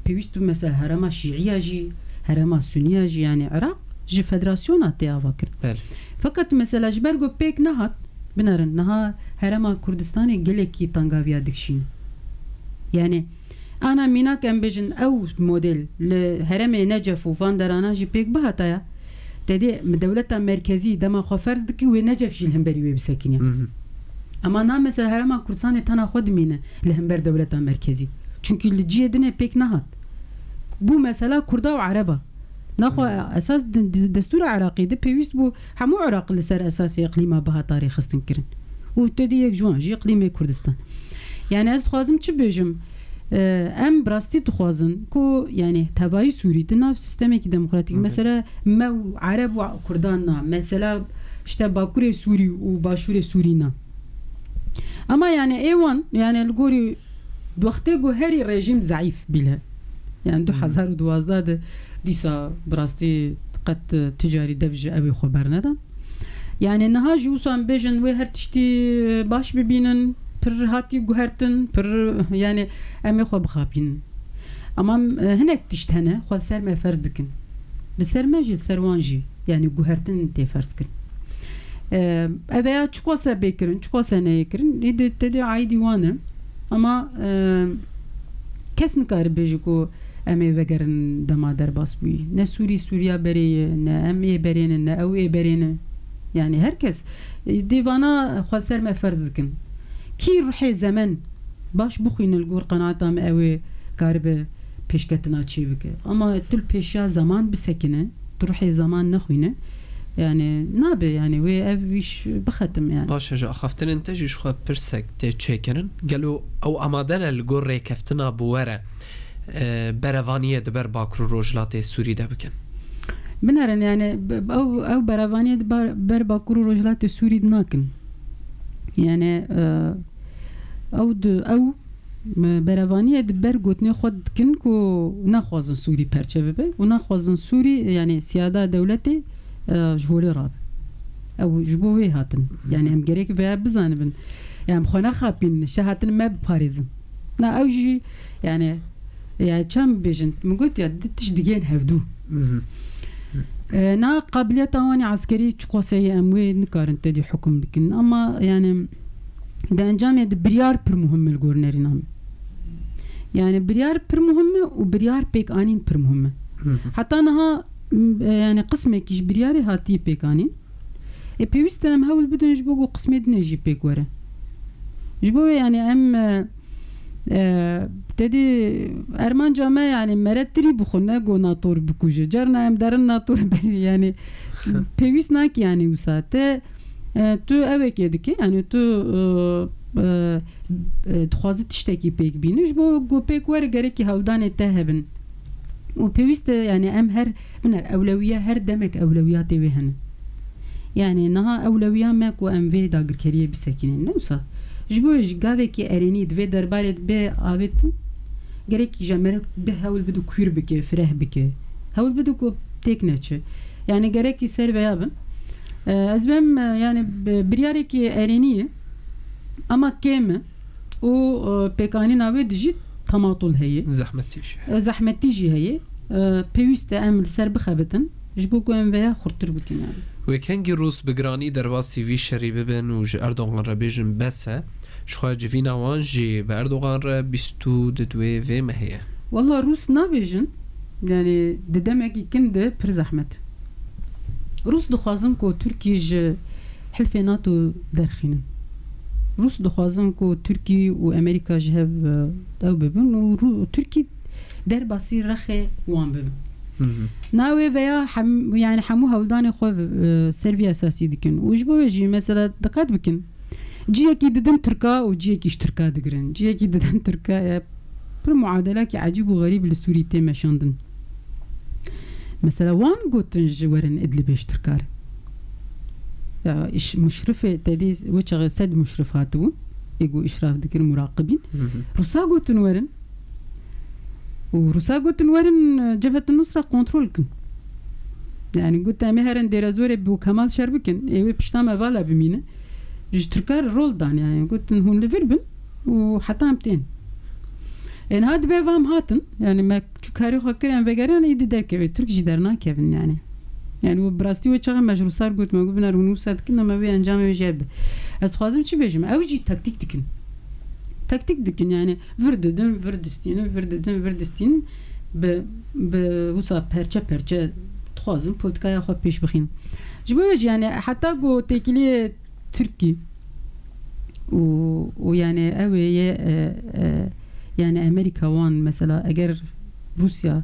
Pêwîst bû mesela herêma Şîiya jî, herêma Suniya jî, yani Iraq ji federasyona tê avakirin. Belê. Feqet mesela ji ber ku pêk nehat, binerin, niha herêma Kurdistanê gelekî tengaviya dikişîne. Yani, ana mînak em bêjin ew model li herêmê Necef û van derana jî pêk bihataya, te dê mi dewleta merkezî dema xwe ferz dikî wê Necef jî li hemberî wê bisekiniya. Ama na mesela herêma Kurdistanê tena xwe dimîne li hember dewleta merkezî. Çünkü li cihê dinê pêk nehat. Bû mesela Kurda û Ereba. Naxwe esas di, di, destûra Iraqê de pêwîst bû hemû Iraq li ser esasê iqlîma bihata rêxistin kirin. Û te dî yek ji wan jî iqlîmê Kurdistan. Yani ez dixwazim çi bêjim? E, em bi rastî dixwazin ku, yani, tevayî Sûrî di nav sîstemekî demokratîk, Hı hı. mesela me û Ereb û Kurdan na, mesela işte Bakurê Sûrî û Başûrê Sûrî na. Ama yani ê wan, yani li gorî wextê ku herî rejîm zeîf bîle. Yani Hı hı. du hezar û duwazdeh de dîsa bi rastî qet, e, tu carî dev ji ew ê xwe berneda. Yani niha jî wisa em bêjin wê her tiştî, e, baş bibînin, pir hatî guhertin, pir, yani em ê xwe bixapînin. Ama, e, hinek tişt hene, xwe ser me ferz dikin. Li ser me jî, li ser wan jî, yani guhertin tê ferz kirin. E, ev ya çiqas e bê kirin, çiqas e neyê kirin, ê de, te de aîdî wan e. Ama, e, kes nikare bêje ku em ê vegerin dema derbas bûyî. Ne Sûrî Sûriya berê ye, ne em ê berê ne, ne ew ê berê ne. Yani her kes, e, dê vana xwe ser me ferz dikin. Kî ruhê zemen baş bixwîne li gor qenaeta me ew ê karibe pêşketina çê bike. Ama tu li pêşiya zeman bisekine, tu ruhê zeman nexwîne. Yani nabe, yani wê ev îş bixetim yani. Baş e, ji axaftinên te jî ji xwe pirsek tê çêkirin. Gelo ew amade ne li gor rêkeftina bi we re, e, berevaniyê di ber Bakur û Rojhilatê Sûrî de bikin? Binerin yani, b-, ew, ew berevaniyê di ber, ber Bakur û Rojhilatê Sûrî de nakin. Yani, e, ew di, ew, e, berevaniyê di ber gotinê xwe dikin ku naxwazin Sûrî perçe bibe û naxwazin Sûrî, yani siyada dewletê, e, ji holê rabe. Ew ji bo wê hatin. Yani em gerek vêya bizanibin. Yani em xwe nexapînin, işte hatin me biparêzin. Na ew jî, yani, ya çem bêjin, min got ya, di tişt digên hevdû. Mhm. E, na qabiliyeta wan ê eskerî çiqaseyê em wê nikarin tedî hukum bikin. Ama yani di encamê de biryar pir muhim e li gor nerîna min. Yani biryar pir muhim e û biryar pêkanîn pir muhim e. Mhm. Heta niha, m, e, yani qismekî ji biryarê hatiye pêkanîn. E, pêwîst e em hewl bidin ji bo ku qismê din jî pêk were. Ji bo wê yani em, e, e, tedî ermanca me yani mere tirî bixwe, ne ku NATO bikuje. Carna em derin NATO berî yani pêwîst nake yani wisa. Te, e, tu ewekê dike yani tu, e, e, e, dixwazi tiştekî pêk bîne. Ji bo ku pêk were gerekî hewldanê te hebin. Û pêwîst e yani em her Biner, ewlewiya her demek ewlewiyatê wê hene. Yani niha ewlewiya me ku em vê dagirkeriyê bisekînin. Ne wisa? Ji bo ji gavekî erênî di vê derbarê de bê avêtin, gerek ji me re bi hewl bide kûr bike, fireh bike. Hewl bide ku têk neçe. Yani gerekî ser veya bin. E, ez bêm, e, yani bi-, biryarekî erênî ye. Ama kêm e. Û, e, pêkanîna wê de jî tematul heye. Zehmetî jî heye. E, zehmetî jî heye. E, pêwîst e em li ser bixebitin, ji bo ku em veya xurttir bikin yani. Wê kengî Rûs bi giranî derbasî vî şerî bibin û ji Erdogan re bêjin bes e, ji xwe civîna wan jî bi Erdogan re bîst û di duê vê mehê ye? Walla Rûs nabêjin, yani di demekî kin de pir zehmet. Rûs dixwazin ku Tirkî ji Hilfê NATO derxînin. Rûs dixwazin ku Tirkî û Amerîka ji hev, e, ew bibin û Rû-, Tirkî derbasî rexê wan bibin. Hı hı. Navê veya hem, yani hemû hewldanê xwe, e, ser vî esasî dikin. Û ji bo wê jî mesela diqet bikin. Ciyekî didin Tirka û ciyekî ji Tirka digirin. Ciyekî didin Tirka, e, pir muadelakî ecîb û xerîb li Sûrî tê meşandin. Mesela wan gotin ji werin Idlibê ji Tirka re. Ya, iş-, muşrifê tedî wê çaxê sed muşrif hatibûn. Ê ku îşraf dikir, muraqibîn. Hı hı. Rûsa gotin werin. Û Rûsa gotin werin, e, Cebhet Nusra kontrol kin. Yani gotin em ê herin Dêrezorê bi Kemal şer bikin. Ê wê pişta me vala bimîne. Ji Tirka re rol dan yani. Gotin hûn li vir bin û heta em tên. Ê niha dibe vam hatin. Yani me çû karê xwe kir, em vegerin, îdî derkeve. Tirk jî dernakevin yani. Yani û bi rastî wê çaxê me ji Rûsar got, me got, biner hûn wisa dikin, em ê vê encamê wê jê be. Ez dixwazim çi bêjim? Ew jî taktîk dikin. Taktîk dikin yani. Vir didin, vir distînin, vir didin, vir distînin. Bi, bi wisa perçe perçe dixwazin politikaya xwe pêş bixîn. Ji bo wê jî yani heta ku têkiliyê Tirkî û, û yani ew ê ye, e, e, yani Amerîka wan mesela eger Rûsya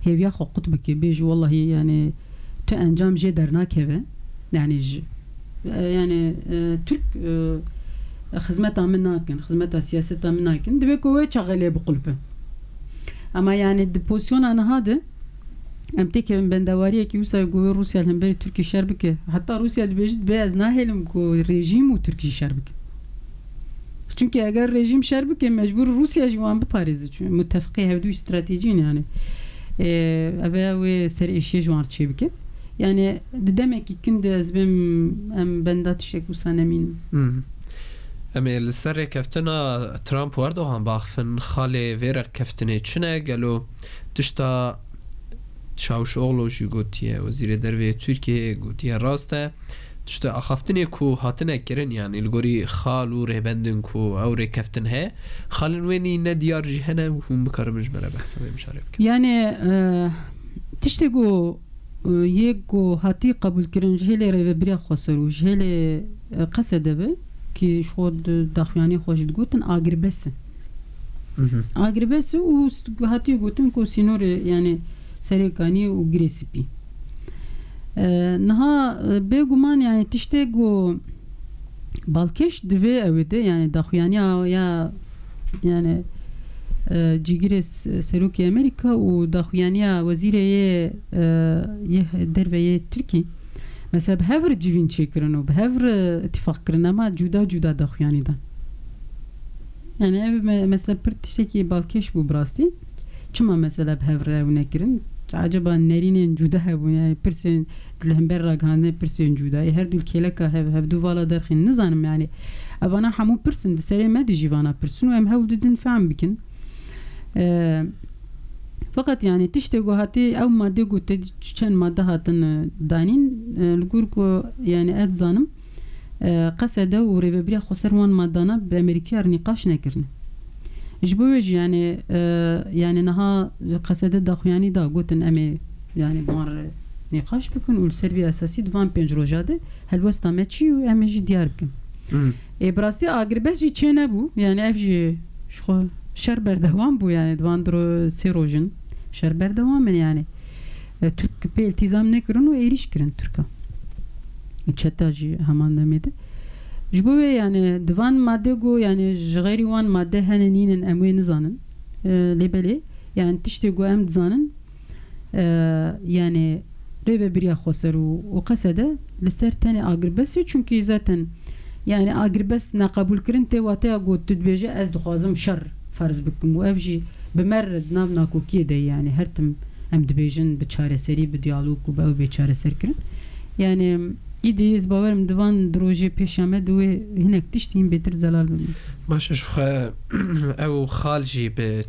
hêviya xwe qut bike, bêje wellahî yani tu encam jê dernakeve, yani ji, e, yani, e, Tirk, e, xizmeta min nakin, xizmeta siyaseta min nakin, divê ku wê çaxê lê biqulpe. Ama yani di pozisyona niha de em têkevin bendewariyekî wisa ku Rûsya li hemberî Tirkî şer bike. Heta Rûsya dibêjit, dibê ez nahêlim ku rejîm û Tirkî şer bike. Çünkü eger rejîm şer bike, mecbûr Rûsya jî wan biparêze. Çünkü mutefiqê hevdû stratejî ne yani. Ee, ev e wê ser êşiyê ji wan çê bike. Yani di demekî kin de ez bêm em benda tiştek wisa nemînin. Hmm. Em ê li ser rêkeftina Trump û Erdogan baxifin, xalê vê rêkeftinê çi ne? Gelo tişta Çavuşoglu jî gotiye, wezîrê dervê Tirkiyeyê gotiye rast e. Tişta axaftinê ku hatine kirin, yani li gorî xal û rêbendin ku ew rêkeftin heye, xalên wê nî ne diyar jî hene û hûn bikarin ji me re behsa vê mijarê bikin. Yani, e, tiştê ku, e, yê ku hatî qebûlkirin ji hêlê rêvebiriya xweser û ji hêlê, e, Qesede be, ki ji xwe di daxuyaniyê xwe jî digotin agirbes e. Mhm. Agirbes e û s-, hatiye gotin ku sînorê, yani Serê Kaniyê û Girê Spî. E, niha, e, bêguman, yani tiştê ku balkêş divê ew ê de, yani daxuyaniya ya, yani, e, cîgirê s-, serokê Amerîka û daxuyaniya wezîrê yê, e, yê derve yê Tirkî. Mesela bi hev re civîn çêkirin û bi hev re îtîfaq kirin, ema cuda cuda daxuyanî dan. Yani ev me-, mesela pir tiştekî balkêş bû bi rastî. Çima mesela bi hev re ew nekirin? Acaba nerînên cuda hebûn, yani pirsên li hember ragihandinê pirsên cuda. Ê her du li kêleka hev, hevdu vala derxîn. Nizanim yani. Evana hemû pirsin, di serê me de jî vana pirsin û em hewl didin fehm bikin. Ee, fakat yani tiştê ku hatî ew madde ku te çend madde hatin, e, danîn, e, li gor ku yani ez zanim, e, Qesede û rêvebiriya xweser wan madana bi Amerîkiya re nîqaş nekirin. Ji bo wê jî yani, e, yani niha Qesede daxuyanî da gotin em ê yani bi wan re nîqaş bikin û li ser vî esasî di van pênc roja de helwesta me çi û em ê jî diyar bikin. Hmm. Ê, bi rastî agirbest jî çê nebû. Yani ev jî ji xwe şer berdewam bû, yani di van dro-, sê rojin şer berdewam in yani. E, Tirk pê îltîzam nekirin û êrîş kirin Tirka. Çeta jî heman demê de. Ji bo wê yani di van madde ku yani ji xeyrî wan madde hene nînin em wê nizanin. E, lê belê yani tiştê ku em dizanin, e, yani rêvebiriya xweser û, û Qesede li ser tenê agirbestê, çunkî zaten yani agirbest neqebûlkirin tê wateya ku tu dibêje ez dixwazim şer ferz bikim û ev jî bi me re di nav nakokiyê de ye, yani her tim em dibêjin bi çareserî, bi diyalog û bi ew bê çareser kirin. Yani îdî ez bawerim di van di rojê pêşiya me di wê hinek tişt hîn bêtir zelal bibin. Baş e, ji xwe ew xal jî bi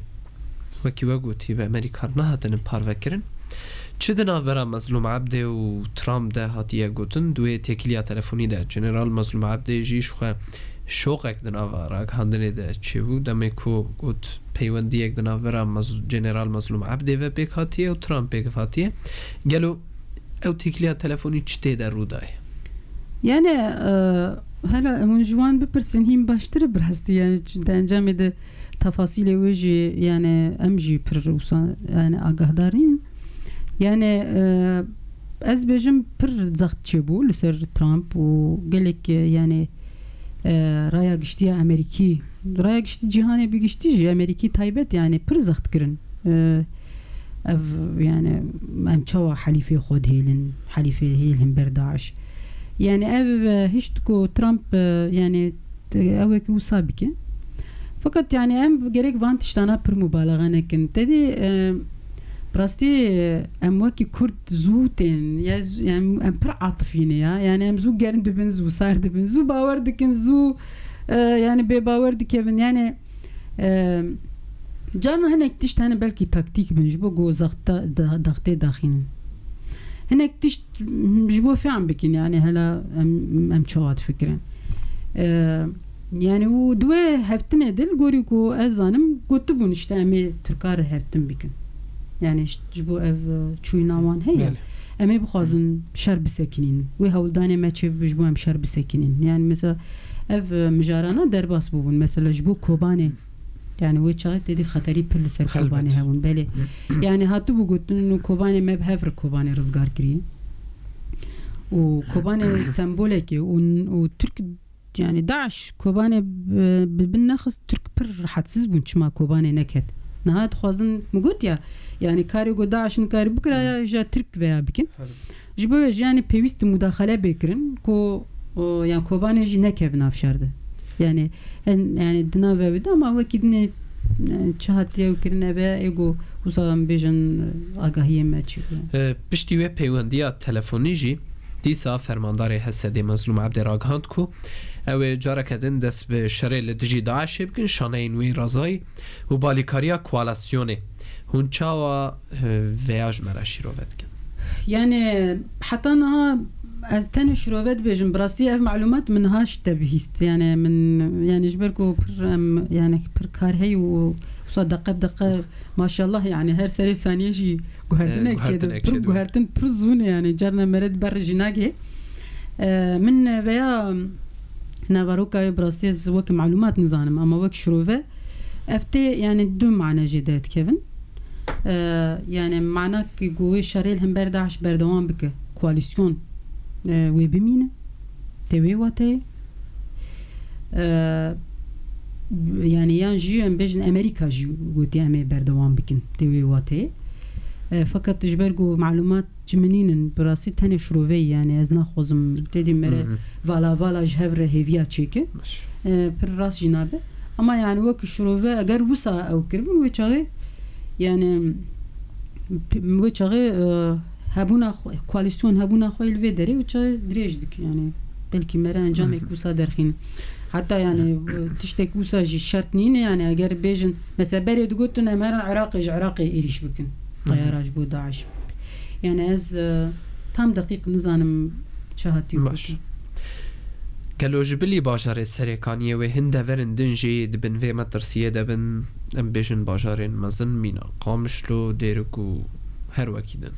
wekî we gotî, bi Amerîka nehatine parvekirin. Çi di navbera Mezlûm Ebdê û Trump de hatiye gotin? Di wê têkiliya telefonî de General Mezlûm Ebdê jî ji xwe şoqek di nava ragihandinê de çêbû. Demê ku got peywendiyek di navbera Mez-, General Mezlûm Ebdê ve pêk hatiye û Trump pêk hatiye. Gelo ew têkiliya telefonî çi tê de rû daye? Yani, e, hele hûn ji wan bipirsin, hîn baştir e bi rastî, yani, çi-, di encamê de tefasîlê wê jî, yani, em jî pir wisa, yani, agahdar nîn. Yani, e, ez bêjim, pir zext çêbû li ser Trump û gelek, e, yani, e, raya giştî ya Amerîkî, raya giştî cîhanê bi giştî jî, Amerîkî taybet, yani, pir zext kirin. E, ev, yani, em çawa helîfê xwe dihêlin, helîfê hêl hember DAIŞ? Yani, ev, e, hişt ku Trump, e, yani, ew wekî wisa bike. Fakat, yani, em gerek van tiştana pir mubalaxa nekin. Te dî, e, bi rastî, e, em wekî Kurd zû tên, ya z-, em, em pir atifî ne ya. Yani, em zû germ dibin, zû sar dibin, zû bawer dikin, zû, e, yani, bêbawer dikevin. Yani, Eee, carna hinek tişt hene belkî taktîk bin, ji bo ku zaxta-, da-, daxtê daxînin. Hinek tişt, m-, ji bo fehm bikin, yani hela em, em çawa difikirin. Eee, yani û di wê hevtinê de li gorî ku ez zanim, gotibûn işte em ê Tirka re hevtin bikin. Yani işte ji bo ev, e, çûyîna wan heye. Belê. Em ê bixwazin şer bisekinîn. Wê hewldanê me çêbibe ji bo em şer bisekinîn. Yani mesela ev, e, mijarana derbas bûbûn. Mesela ji bo Kobanê. Yani wê çaxê têdî xeterî pir li ser Helbet. Kobanê hebûn. Belê. Yani hatibû gotin û Kobanê me bi hev re Kobanê rizgar kiriye. Û Kobanê sembolekê û, û Tirk yani DAIŞ Kobanê bi, bi bin nexist, Tirk pir rehetsiz bûn çima Kobanê neket. Niha dixwazin, min got ya, yani karê ku DAIŞ nikarî bikira ya ji Tirk veya bikin. Ji bo wê jî yani pêwîst mudaxele bê kirin ku, o, yani Kobanê jî nekeve nav şer de. Yani en, yani di navê wê de ama wekî dinê, yani çi hatiye ew kirin eve ê ku wisa em bêjin agahiyê me çi bû. E, piştî wê peywendiya telefonî jî dîsa fermandarê H S D'ê Mezlûm Ebdê ragihand ku ew ê careke din dest bi şerê li dijî DAIŞê bikin, şaneyên wî razayî û balîkariya koalasyonê. Hûn çawa, e, vêya ji me re şîrove dikin? Yani heta niha ez tenê şirove dibêjim. Bi rastî ev malûmat min niha ji te bihîst. Yani min, yani ji ber ku pir, em, yani pir kar heye û wisa deqe bi deqe maşallah yani her serê saniyê jî guhertinek, e, guhertinek çêdibe. Pir çêdibe. Guhertin pir zûn e yani. Carna mere di ber jî nagê. E, min veya Naveroka wê bi rastî ez wek malûmat nizanim, ama wek şirove ev tê, yani du mane jê derdikevin. Eee, yani mana ku wê şerê li hember DAIŞ berdewam bike, koalîsyon, eee, wê bimîne, tê wê wateyê. Eee, yani yan jî em bêjin Amerîka jî gotiye em ê berdewam bikin, tê wê wateyê. Eee, feqet ji ber ku malûmat Ji min nînin, bi rastî tenê şiroveyî, yani ez naxwazim têdî mere Mhm. vala vala ji hev re hêviya çêke. Baş. E, pir rast jî nabe. Ama yani wek şirove eger wisa ew kiribin wê çaxê, yani p-, wê çaxê, e, hebûna xwe, koalîsyon hebûna xwe li vê derê wê çaxê dirêj dike yani. Belkî mere encamek Mhm. wisa derxîn. Hatta yani, e, tiştek wisa jî şert nîne yani eger bêjin, mesela berê digotin em herin Iraqê, ji Iraqê êrîş bikin. Mhm. Tayara ji bo DAIŞ. Yani ez, e, tam deqîq nizanim çi hatî Baş. gotin. Gelo ji bilî bajarê Serêkaniyê wê hin deverên din jî di bin vê metirsiyê de bin, em bêjin bajarên mezin mîna Qamişlo, Dêrik û her wekî din?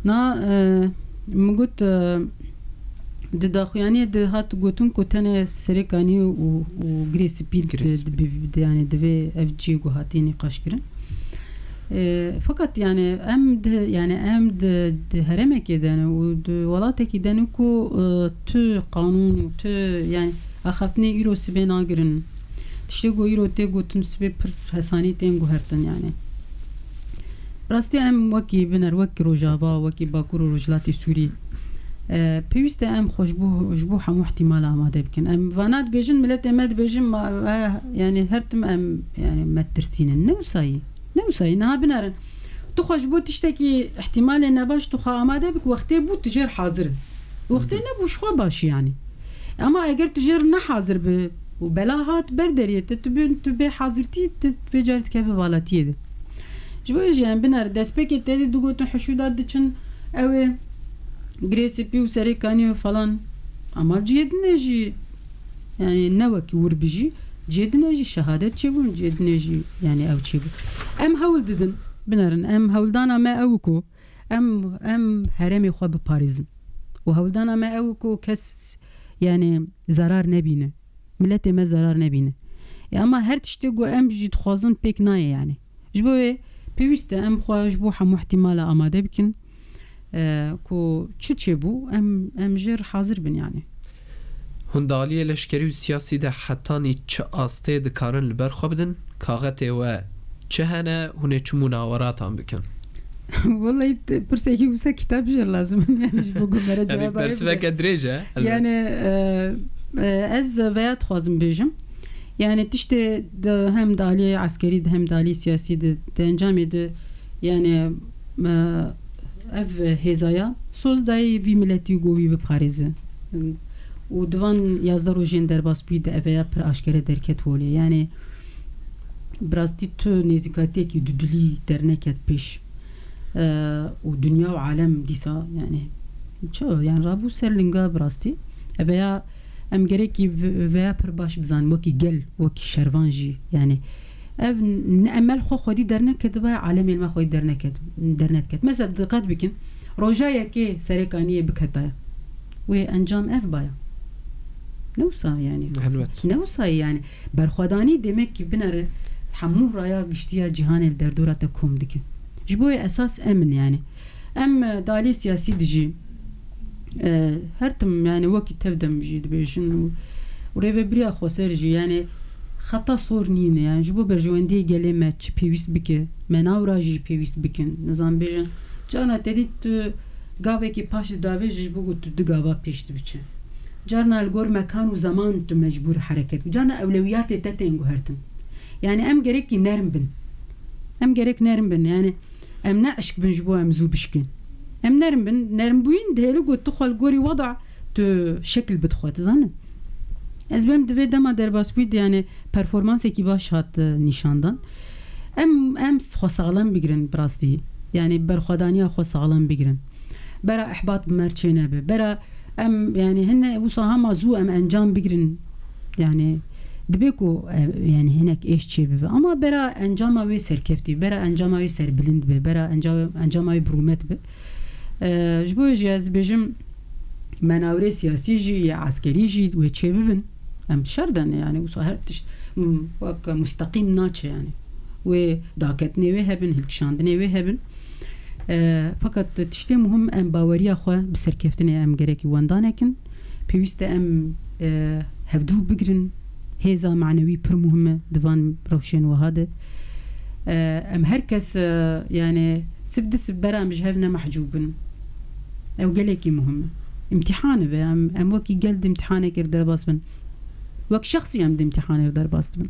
Na, e, min got, e, di daxuyaniyê de hat gotin ku tenê Serêkaniyê û, û Girê Spî Girê di, Spî. di, bi-, di, yani divê ev cihê ku hatî nîqaş kirin. E, feqet yani em di, yani em di, di herêmekê de ne û di welatekî de ne ku, e, tu qanûn û tu yani axaftinê îro sibê nagirin. Tiştê ku îro tê gotin sibê pir hesanî tên guhertin yani. Rastî em wekî biner, wekî Rojava, wekî Bakur û Rojhilatê Sûrî, e, pêwîst e em xwe ji bo, ji bo hemû ihtimala amade bikin. Em vana dibêjin, miletê me dibêjin, ma, e, yani her tim em yani metirsînin. Ne wisa ye. Ne wisa ye, niha binerin. Tu xwe ji bo tiştekî ihtimalê nebaş tu xwe amade bik, wextê bû tu jêr hazir. Wextê Hı hı. nebû ji xwe baş yani. Ama eger tu jêr nehazir bi û bela hat ber deriyê te, tu bi, tu bê hazirtî, tu vê carî dikeve valatiyê de. Ji bo vê jî em binere destpêkê te dî digotin hişûda diçin, ew ê Girê Spî û Serê Kanî û falan. Ama cihê din e jî, yani ne wekî wir bijî, cihê din e jî şehadet çêbûn, cihê din e jî yani ew çêbû. Em hewl didin, binerin, em hewldana me ew ku em, em herêmê xwe biparêzin. Û hewldana me ew ku kes, yani zarar nebîne. Miletê me zarar nebîne. E, ama her tiştê ku em jî dixwazin pêk nayê yani. Ji bo wê pêwîst e em xwe ji bo hemû ihtimala amade bikin. E, ku çi çêbû, em, em jêr hazir bin yani. Hûn di aliyê leşkerî û siyasî de hetanî çi astê dikarin li ber xwe bidin? Kaxetê we çi hene, hûn ê çi munaweratan bikin? Wellahî, t-, pirsekî wisa kitab jê lazim in, yani ji bo ku mere Yani cevaba wê bide. Bersiveke dirêj e, elbet. Yani, e, e, ez veya dixwazim bêjim. Yani tiştê di, hem di aliyê eskerî de, hem di aliyê siyasî de, di encamê de, yani, e, ev hêzaya soz dayê vî miletî ku wî biparêze. Û di van yazdeh rojên derbasbûyî de ev ya pir aşkere derket holê. Yani, bi rastî tu nêzîkatiyekî dudilî derneket pêş. E, û dinya û alem dîsa, yani, çi, yani, rabû ser linga bi rastî. Ev ya em gerekî v-, veya pir baş bizanin, wekî gel, wekî şervan jî, yani, ev n-, emel xwe xwedî derneketiba, alemê me xwedî derneket-, dernediket. Mesela, diqet bikin, roja yekê Serê Kaniyê biketaya. Wê encam ev baya. Ne wisa yani. Helbet. Ne wisa yani. Berxwedanî demek ki binere hemû raya giştiya cîhanê li derdora te kom dike. Ji bo wê esas em in yani. Em, e, di alî siyasî de jî, e, her tim yani wekî tev de em jî dibêjin û Û rêvebiriya xweser jî, yani, xeta sor nîne, yani, ji bo berjewendiyê gelê me çi pêwîst bike, me navra jî pêwîst bikin. Nizam bêjin, carna te dît tu gavekî paş didavê ji bo ku tu du gava pêş dibiçe. Carna li gor mekan û zeman tu mecbûr hereket bî. Carna ewlewiyatê te tên guhertin. Yani, em gerekî nerm bin. Em gerek nerm bin. Yani, em ne eşk bin ji bo em zû bişkin. Em nerm bin. Nermbûyîn dihêle ku tu xwe li gorî weda tu şekil bidixwe, tu zanî. Ez bêm divê dema derbasbûyî de, yani, performansekî baş hat, e, nîşandan. Em, em xwe saxlem bigirin bi rastî. Yani, berxwedaniya xwe saxlem bigirin. Bera ihbat bi me re çê nebe. Bera em, yani, hine wisa hema zû em encam bigirin. Yani, dibe ku, e, yani, hinek êş çê bibe. Ama bera encama wê serkeftî, bera encama wê serbilind be, bera enca-, encama wê bi rûmet be. E, ji bo jî ez dibêjim, menawirê siyasî jî, yê eskerî jî wê çê bibin. Em şer de ne, yani, wisa her tişt, m-, wek musteqîm naçe, yani. Wê daketinê wê hebin, hilkişandinê wê hebin. E, feqet tiştê muhim em baweriya xwe bi serkeftinê em gerekî wenda nekin. Pêwîst e em, e, hevdû bigirin. Hêza manewî pir muhim e di van rewşên wiha de. E, em her kes, e, yani sib di sib bera em ji hev ne mehcûb bin. Ew gelekî muhim e. Îmtîhan e ve. Em, em wekî gel di îmtîhanekê re derbas bin. Wek şexsî em di îmtîhanê re derbas dibin.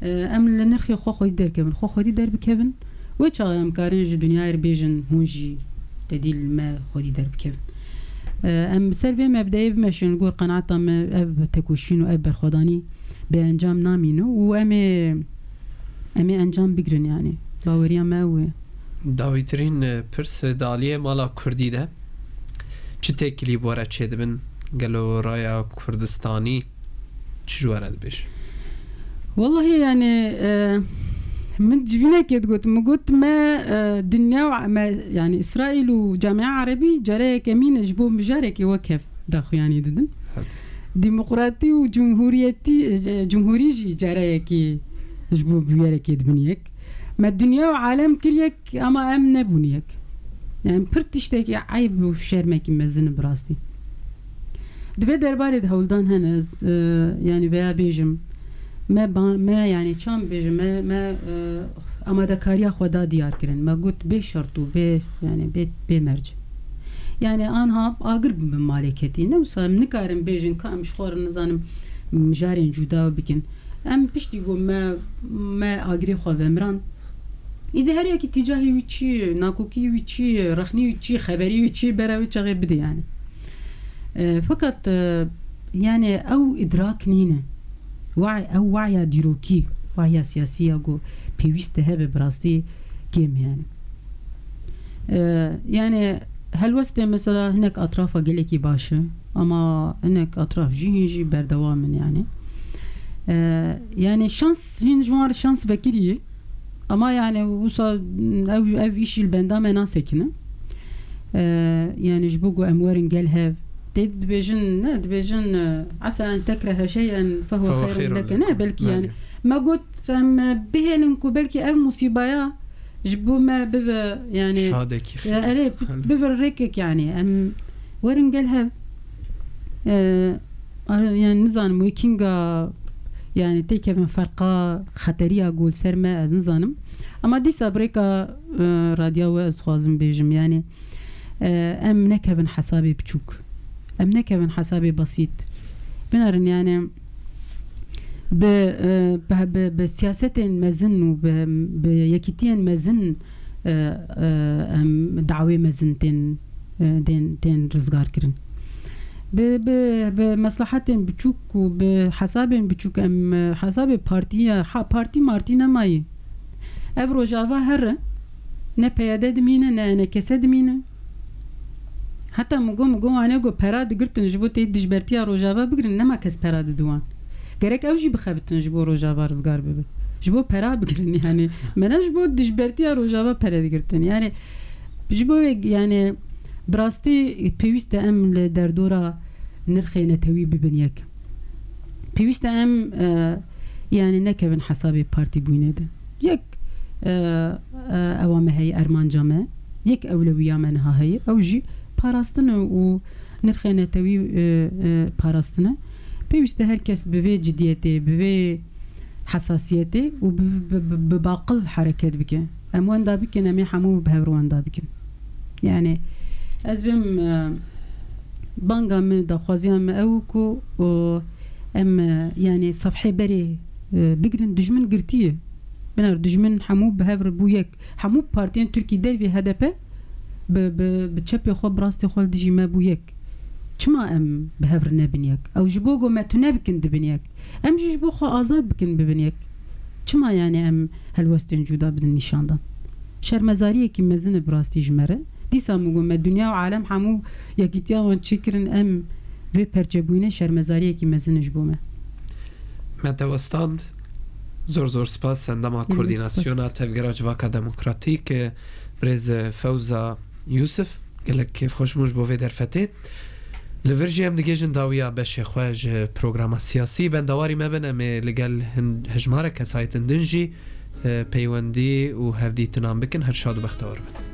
E, em li nirxê xwe xwedî derkevin. Xwe xwedî derbikevin. Wê çaxê em karin ji dinyayê re bêjin, hûn jî tedî li me xwedî derbikevin. E, em ser vê mebdeyê bimeşin, li gor qenaeta me ev tekoşîn û ev berxwedanî bê encam namîne û em ê, em ê encam bigirin, yani. Baweriya me ew e. Dawîtirîn, e, pirs, e, di aliyê mala kurdî de çi têkilî bi we re çêdibin? Gelo raya Kurdistanî çi ji we re dibêje? Wallahî, yani, e, min civînekê digot. Min got, me, e, dinya û me, yani, Îsraîl û Camia Erebî careyeke mîne ji bo mijarekê wek hev daxuyanî didin. Demokratî û cumhuriyetî, e, cumhurî jî careyekî ji bo bûyerekê dibin yek. Me dinya û alem kir yek, ama em nebûn yek. Yani pir tiştekî eyb û şermekî mezin e bi rastî. Di vê derbarê de hewldan hene, ez, e, yani veya bêjim, me ba-, me yani çam bêjim, me, me, e, amadekariya xwe da diyar kirin. Me got bê şert û bê, yani bê, bê merc. Yani anha agir bibin malê ketî. Ne wisa em nikarin bêjin ka em ji xwe re nizanim mijarên cuda bikin. Em piştî ku me, me agirê xwe vemiran, îdî her yekî tîcahî wî çi, nakokî wî çi, rexnî wî çi, xeberî wî çi, bera wî çaxê bidî yani. E, feqet, e, yani ew îdrak nîne. Wa-, ew waya dîrokî, waya siyasî ya ku pêwîst e hebe bi rastî kêm e yani. E, yani helwestê mesela hinek atrafa gelekî baş e, ama hinek atraf jî hîn jî berdewam in yani. E, yani şans, hîn ji wan re şans vekirî, ama yani wisa ev, ev îşî li benda me nasekine. E, yani ji bo ku em werin gel hev. Tê dibêjin, ne, dibêjin, e, esa en tekrehe şey'en fehuve Fehuve xeyrun xeyrun leke. Ne, lekum. Belkî yani. Belê. Me got, em, e, bihêlin ku belkî ev musîbaya ji bo me bibe, yani, Şadekî e, xeyr. Erê, bi-, bibe rêkek yani. Em werin gel hev. E, ar-, yani nizanim wê kînga, yani têkevin ferqa xeteriya ku li ser me, ez nizanim. Ama dîsa bi rêka, e, radya we ez dixwazim bêjim, yani, e, em nekevin hesabê biçûk. Em nekevin hesabê besît. Binerin, yani, bi, e, bi, bi, bi siyasetên mezin û bi, bi yekîtiyên mezin, e, e, em dawê mezin tên, e, tên, tên rizgar kirin. Bi, bi, bi meslehetên biçûk û bi hesabên biçûk em, e, hesabê partiye, ha, partî martî nemayî. Ev Rojava here, ne P Y D dimîne, ne E N K S dimîne. Heta min got, min got, wane got pera digirtin ji bo tê dijbertiya Rojava bigirin, nema kes pera didi wan. Gerek ew jî bixebitin ji bo Rojava rizgar bibe. Ji bo pera bigirin yani. Me ne ji bo dijbertiya Rojava pere digirtin. Yani ji bo wê, yani bi rastî pêwîst e em li derdora nirxê netewî bibin yek. Pêwîst e em, e, yani nekevin hesabê partî bûyînê de. Yek, e, e, ewa me heye, armanca me, yek ewlewiya me niha heye, ew jî parastin e û nirxê netewî, e, e, parastin e. Pêwîst e her kes bi vê cidiyetê, bi vê hesasiyetê û bi, bi, bi, bi baqil hereket bike. Em wenda bikin, em ê hemû bi hev re wenda bikin. Yani ez bim, e, banga min, daxwaziya min ew ku, o, em, e, yani safhê berê, e, bigirin, dijmin girtî ye. Biner dijmin hemû bi hev re bû yek. Hemû partiyên Tirkî dervî H D P bi, bi, bi çepê xwe, bi rastê xwe li dijî me bû yek. Çima em bi hev re nebin yek? Ew ji bo ku me tune bikin dibin yek. Em jî ji bo xwe azad bikin bibin yek. Çima yani em helwestên cuda bidin nîşandan? Şermezariyekî mezin e bi rastî ji me re. Dîsa min got me dinya û alem hemû yekîtiya wan çêkirin, em vê perçebûyîne şermezariyekî mezin e ji bo me. Me te westand. Zor zor spas. Sendema Gelek Koordînasyona spas. Tevgera Civaka Demokratîk, e, birêz, e, Fewza Yûsif. Gelek kêfxweş bûn ji bo vê derfetê. Li vir jî em digihîjin dawiya beşê xwe ji programa siyasî. Bendewarî me bin, em ê li gel hin-, hejmarek kesayetên din jî, e, peywendî û hevdîtinan bikin. Her şad û bextewar bin.